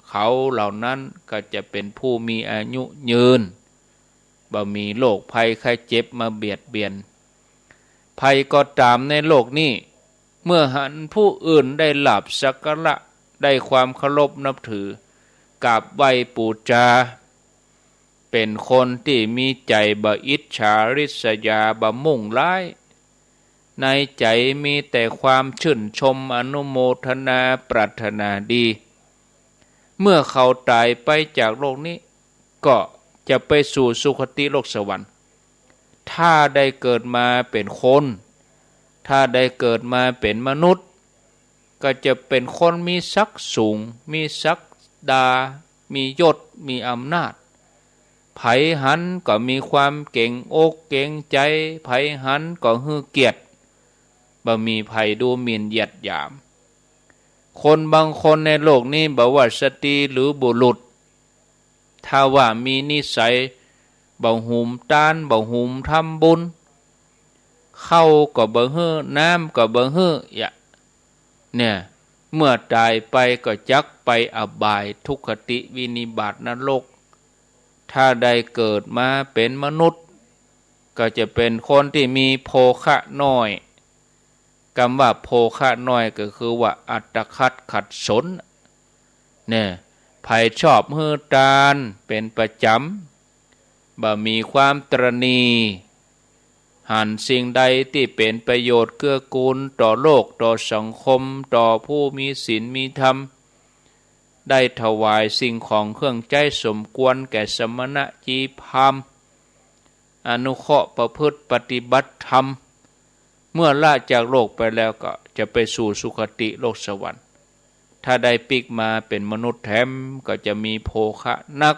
เขาเหล่านั้นก็จะเป๋นผู้มีอายุยืน บ่มีโรคภัยไข้เจ็บมาเบียดเบียน ใผก็ต๋ามในโลกนี้ เมื่อหันผู้อื่นได้ลาภสักการะ ได้ความเคารพนับถือ กราบไหว้ปู๋จา เป๋นคนตี้มีใจ๋บ่อิจฉาริษยา บ่มุ่งร้าย ในใจ๋มีแต่ความชื่นชม อนุโมทนา ปรารถนาดี เมื่อเขาต๋ายไปจากโลกนี้ ก็จะไปสู่สุคติโลกสวรรค์ ถ้าได้เกิดมาเป๋นคน ถ้าได้เกิดมาเป๋นมนุษย์ ก็จะเป๋นคนมีศักดิ์สูง มีศักดา มียศ มีอำนาจ ใผหันก็มีความเกรงอกเกรงใจ๋ ใผหันก็หื้อเกียรติ บ่มีใผดูหมิ่นเหยียดหยาม คนบางคนในโลกนี้ บ่ว่าสตรีหรือบุรุษ ถ้าว่ามีนิสัย บ่หุมตาน บ่หุมทำบุญ ข้าวก็บ่หื้อ น้ำก็บ่หื้อ เนี่ย เมื่อต๋ายไปก็จักไปอบาย ทุคติ วินิบาต นรก ถ้าได้เกิดมาเป๋นมนุษย์ ก็จะเป๋นคนตี้มีโภคะน้อย กำว่าโภคะน้อยก็คือว่าอัตคัดขัดสน เนี่ย ใผชอบหื้อตานเป๋นประจ๋ำ บ่มีความตระหนี่ หันสิ่งใดตี้เป๋นประโยชน์เกื้อกูลต่อโลก ต่อสังคม ต่อผู้มีศีลมีธรรม ได้ถวายสิ่งของเครื่องใจ๊สมควรแก่สมณะจีพราหมณ์ อนุเคราะห์ประพฤติปฏิบัติธรรม เมื่อละจากโลกไปแล้วก็จะไปสู่สุคติโลกสวรรค์ ถ้าได้ปิ๊กมาเป๋นมนุษย์แถมก็จะมีโภคะนัก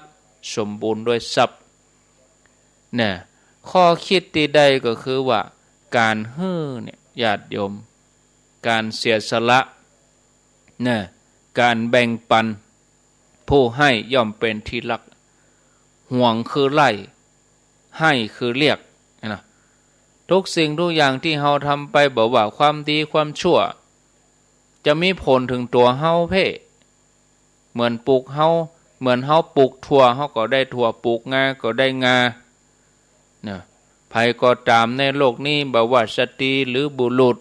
สมบูรณ์ด้วยทรัพย์ เนี่ย ข้อคิดตี้ได้ก็คือว่า ก๋านหื้อเนี่ย ญาติโยม ก๋านเสียสละ เนี่ย ก๋านแบ่งปัน ผู้ให้ย่อมเป๋นที่รัก หวงคือไล่ ให้คือเรียก นะ ทุกสิ่งทุกอย่างตี้เฮาทำไป บ่ว่าความดีความชั่ว จะมีผลเถิงตั๋วเฮาเพ่ เหมือนปลูกเฮา เหมือนเฮาปลูกถั่ว เฮาก็ได้ถั่ว ปลูกงาก็ได้งา นะ ใผก็ต๋ามในโลกนี้ บ่ว่าสตรีหรือบุรุษ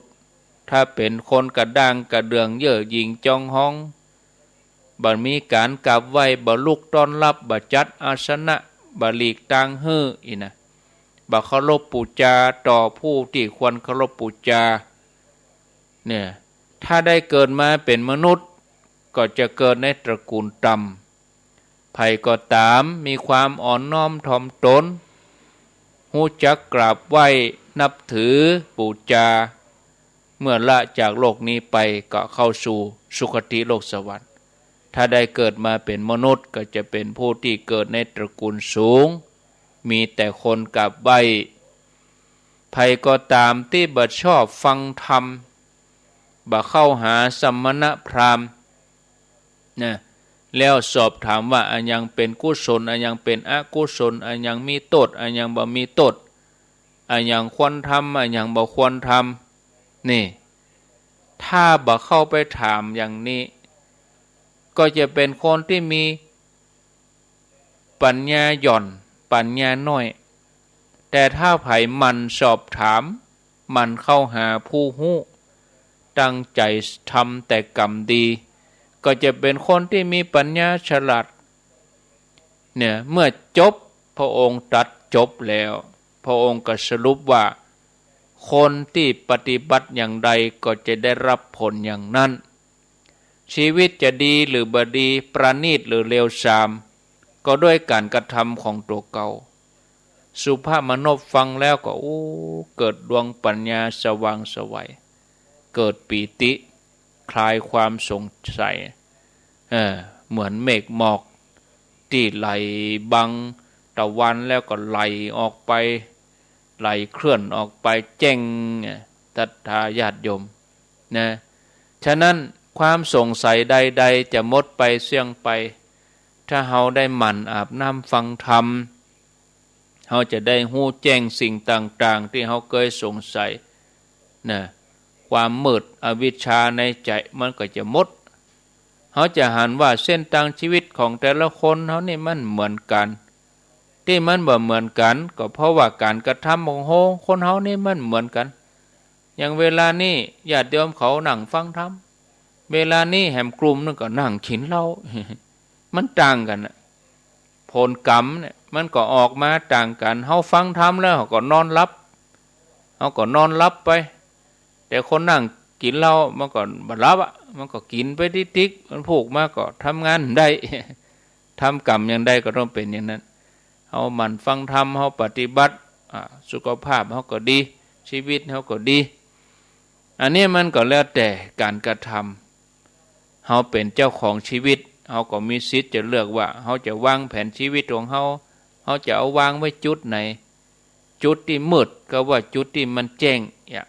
ถ้าเป๋นคนกระด้างกระเดื่อง เย่อหยิ่งจองหอง บ่มีก๋านกราบไหว้ บ่ลุกต้อนรับ บ่จัดอาสนะ บ่หลีกตางหื้อ อี้นะ บ่เคารพปู๋จาต่อผู้ตี้ควรเคารพปู๋จา เนี่ย ถ้าได้เกิดมาเป๋นมนุษย์ ก็จะเกิดในตระกูลต่ำ ใผก็ต๋ามมีความอ่อนน้อมถ่อมตน ฮู้จักกราบไหว้นับถือปู๋จา เมื่อละจากโลกนี้ไปก็เข้าสู่สุคติโลกสวรรค์ ถ้าได้เกิดมาเป๋นมนุษย์ก็จะเป๋นผู้ตี้เกิดในตระกูลสูง มีแต่คนกราบไหว้ ใผก็ต๋ามตี้บ่ชอบฟังธรรม บ่เข้าหาสมณพราหมณ์ นะ แล้วสอบถามว่าอะหยังเป๋นกุศล อะหยังเป๋นอกุศล อะหยังมีโต้ษ อะหยังบ่มีโต้ษ อะหยังควรทำ อะหยังบ่ควรทำ นี่ ถ้าบ่เข้าไปถามอย่างนี้ ก็จะเป๋นคนตี้มี ปัญญาหย่อน ปัญญาน้อย แต่ถ้าใผหมั่นสอบถาม หมั่นเข้าหาผู้ฮู้ ตั้งใจ๋ทำแต่กรรมดี ก็จะเป๋นคนตี้มีปัญญาฉลาด เนี่ย เมื่อจบ พระองค์ตรัสจบแล้ว พระองค์ก็สรุปว่า คนตี้ปฏิบัติอย่างใดก็จะได้รับผลอย่างนั้น ชีวิตจะดีหรือบ่ดี ประณีตหรือเลวทราม ก็ด้วยก๋านกระทำของตั๋วเก่า สุภมนพฟังแล้วก็ โอ้ เกิดดวงปัญญาสว่างไสว เกิดปีติ คลายความสงสัย เออ เหมือนเมฆหมอกตี้ไหลบังตะวันแล้วก็ไหลออกไป ไหลเคลื่อนออกไปแจ้ง ศรัทธาญาติโยมนะ ฉะนั้นความสงสัยใดๆ จะหมดไปเสี้ยงไป ถ้าเฮาได้หมั่นอาบน้ำฟังธรรม เฮาจะได้ฮู้แจ้งสิ่งต่างๆ ตี้เฮาเกยสงสัยนะ ความมืดอวิชชาในใจ๋มันก็จะหมด เฮาจะหันว่าเส้นตางชีวิตของแต่ละคนเฮานี่มันเหมือนกั๋น ตี้มันบ่เหมือนกั๋น ก็เพราะว่าก๋านกระทำของเฮา คนเฮานี่มันเหมือนกั๋น อย่างเวลานี้ญาติโยมเขานั่งฟังธรรม เวลานี้แหมกลุ่มนึ่งก็นั่งกิ๋นเหล้า มันต่างกั๋นน่ะ ผลกรรมเนี่ยมันก็ออกมาต่างกั๋น เฮาฟังธรรมแล้วเฮาก็นอนหลับ เฮาก็นอนหลับไป แต่คนนั่งกิ๋นเหล้ามันก็บ่หลับอะ มันก็กิ๋นไปติ๊กๆ มันพูกมาก็ทำงานได้ ทำกรรมอย่างใดก็ต้องเป๋นอย่างนั้น เฮาหมั่นฟังธรรม เฮาปฏิบัติ อ่า สุขภาพเฮาก็ดี ชีวิตเฮาก็ดี อันนี้มันก็แล้วแต่ก๋านกระทำ เฮาเป๋นเจ้าของชีวิต เฮาก็มีสิทธิ์จะเลือกว่าเฮาจะวางแผนชีวิตของเฮา เฮาจะเอาวางไว้จุดไหน จุดตี้มืดก็ว่าจุดตี้มันแจ้ง เนี่ย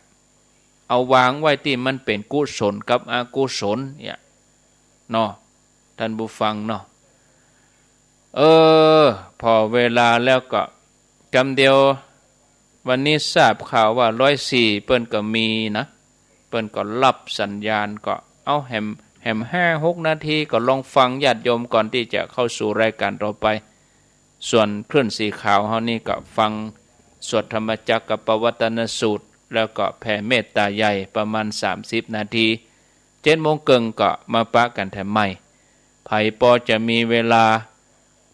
เอาวางไว้ตี้มันเป๋นกุศลกับอกุศล เนี่ย เนาะ ท่านผู้ฟังเนาะ เออ ผ่อเวลาแล้วก็ กำเดียว วันนี้ทราบข่าวว่าร้อยสี่เปิ้นก็มีนะ เปิ้นก็รับสัญญาณ ก็เอาแหม แหมห้าหกนาทีก็ลองฟังญาติโยมก่อนตี้จะเข้าสู่รายการต่อไป ส่วนคลื่นสีขาวเฮานี่ก็ฟังสวดธรรมจักรกัปปวัตตนสูตร แล้วก็แผ่เมตตาใหญ่ประมาณสามสิบนาที เจ็ดโมงเกิ่งก็มาปะกั๋นแถมใหม่ ใผปอจะมีเวลา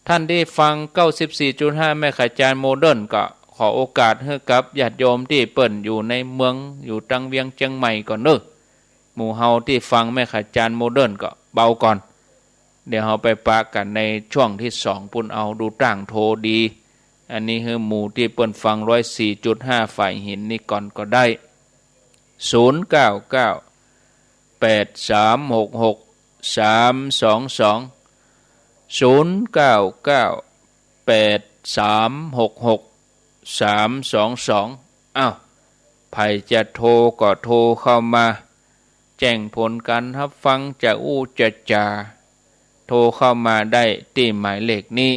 ท่านตี้ฟังเก้าสิบสี่จุดห้าเมกะฮาร์ตซ์โมเดิร์นก็ขอโอกาสหื้อกับญาติโยมตี้เปิ้นอยู่ในเมือง อยู่ตางเวียงเจียงใหม่ก่อนเน้อ หมู่เฮาตี้ฟังเมกะฮาร์ตซ์โมเดิร์นก็เบาก่อน เดี๋ยวเฮาไปปะกั๋นในช่วงตี้สองปู้นเอา ดูต้างโทรดี อันนี้หื้อหมู่ตี้เปิ้นฟังร้อยสี่จุดห้าฝ่ายหินนี่ก่อนก็ได้ ศูนย์เก้าเก้า แปดสามหกหก สามสองสอง ศูนย์เก้าเก้า แปดสามหกหก สามสองสอง อ้าว ใผจะโทรก็โทรเข้ามา แจ้งผลก๋านฮับฟัง จะอู้จะจ๋า โทรเข้ามาได้ตี้หมายเลขนี้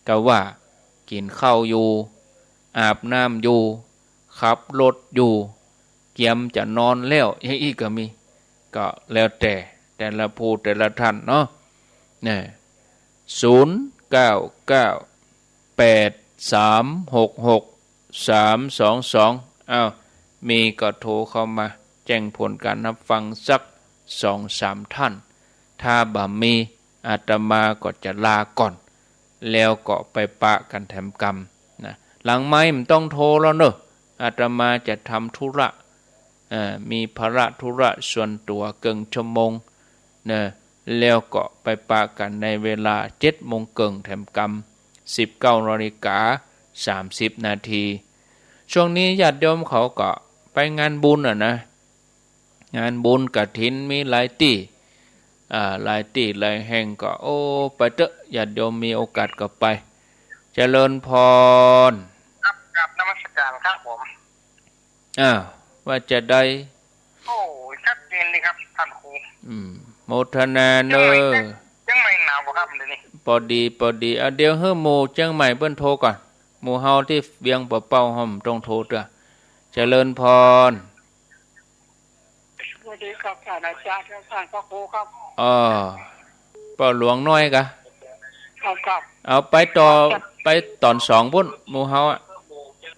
กาว่ากิ๋นข้าวอยู่ อาบน้ำอยู่ ขับรถอยู่ เกียมจะนอนแล้ว อย่างอี้ก็มี ก็แล้วแต่แต่ละผู้แต่ละท่านเนาะ เนี่ย ศูนย์เก้าเก้า แปดสามหกหก สามสองสอง อ้าว มีก็โทรเข้ามาแจ้งผลก๋านฮับฟังสักสองสามท่าน ถ้าบ่มี อาตมาก็จะลาก่อน แล้วก็ไปปะกั๋นแถมกำนะ หลังไมค์บ่ต้องโทรแล้วเน้อ อาตมาจะทำธุระ เอ่อ มีภาระธุระส่วนตั๋วเกิ่งชั่วโมงเน้อ แล้วก็ไปปะกั๋นในเวลาเจ็ดโมงเกิ่งแถมกำ สิบเก้านาฬิกาสามสิบนาที ช่วงนี้ญาติโยมเขาก็ไปงานบุญอะนะ งานบุญกฐินมีหลายตี้ อ่า หลายตี้หลายแห่งก็ โอ้ ไปเต๊อะ ญาติโยมมีโอกาสก็ไป เจริญพร ครับ กราบนมัสการครับผม อ้าว ว่าจะใด โอ้ ชัดเจนเลยครับท่านครู อืม โมทนาเน้อ เจียงใหม่ เจียงใหม่หนาวบ่ครับเดี๋ยวนี้ ปอดี ปอดี อ่ะ เดี๋ยวหื้อหมู่เจียงใหม่เปิ้นโทรก่อน หมู่เฮาตี้เวียงป่าเป้าเฮาบ่ต้องโทรเต๊อะ เจริญพร สวัสดีครับท่านอาจารย์ครับ ท่านพระครูครับ อ้อ ป้อหลวงน้อยกะ ครับ ครับ เอาไปต่อ ครับ ไปต๋อนสองปู้น หมู่เฮาอะ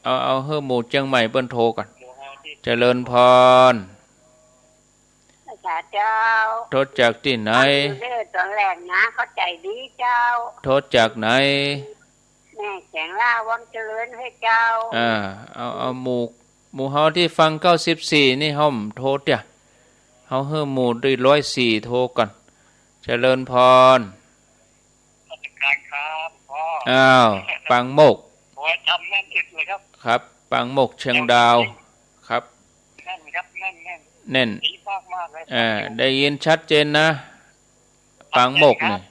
เอา เอาหื้อหมู่เจียงใหม่เปิ้นโทรก่อน เจริญพร สาธุเจ้า โทรจากตี้ไหน อยู่เด้อต๋อนแรกนะ เข้าใจ๋ดีเจ้า โทรจากไหน แม่แสงล่าวังเจริญเฮ้ยเจ้า อ่า เอา เอาหมู่ หมู่เฮาตี้ฟังเก้าสิบสี่นี่เฮาบ่โทรเต๊อะ เฮาหื้อหมู่ตี้ร้อยสี่โทรก่อน เจริญพร นมัสการครับพ่อ อ้าว ปางโมกข์ โอ้ย ทำแน่นอึดเลยครับ ครับ ปางโมกข์เชียงดาว ครับ แน่นครับ แน่น แน่น แน่น ดีมากมากเลยครับ อ่า ได้ยินชัดเจนนะ ปางโมกข์นี่ ครับ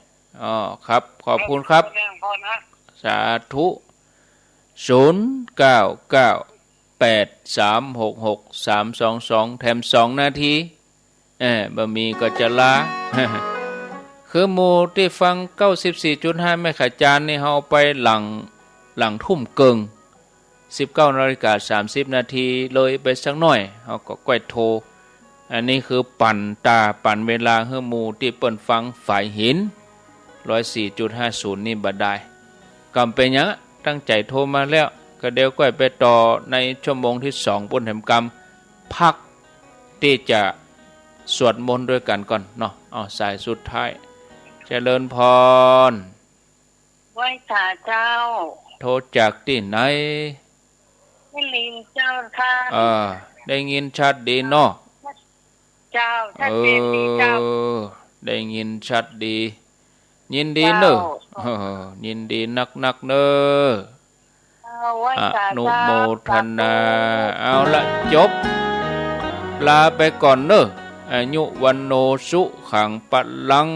อ๋อ ครับ ขอบคุณครับ แน่นพอนะ สาธุ ศูนย์ เก้า เก้า แปด สาม หก หก สาม สอง สอง แถมสองนาที เออ บ่มีก็จะลา คือหมู่ตี้ฟัง เก้าสิบสี่จุดห้า เมกะเฮิรตซ์นี่ เฮาไปหลัง หลังทุ่มเกิ่ง สิบเก้านาฬิกาสามสิบนาที เลยไปสักหน้อย เฮาก็ก้อยโทร อันนี้คือปั่นต๋าปั่นเวลาหื้อหมู่ตี้เปิ้นฟังฝายหิน ร้อยสี่จุดห้าศูนย์ นี่บ่ดาย ก็บ่เป๋นหยัง ตั้งใจ๋โทรมาแล้ว ก็เดี๋ยวก้อยไปต่อในชั่วโมงตี้สองปู๊นแถมกำ พักตี้จะสวดมนต์ตวยกั๋นก่อนเนาะ เอาสายสุดท้าย เจริญพร ไหว้สาเจ้า โทรจากตี้ไหน แม่ริมเจ้าค่ะ เออ ได้ยินชัดดีเนาะ เจ้า ชัดเจนดีเจ้า เออ ได้ยินชัดดี ยินดีเน่อ เจ้า เออ ยินดีนักๆ เน่อ เจ้า ไหว้สาเจ้า อนุโมทนา สาธุ เอาละ จบ ลาไปก่อนเน่อ อายุ วัณโณ สุขัง พลัง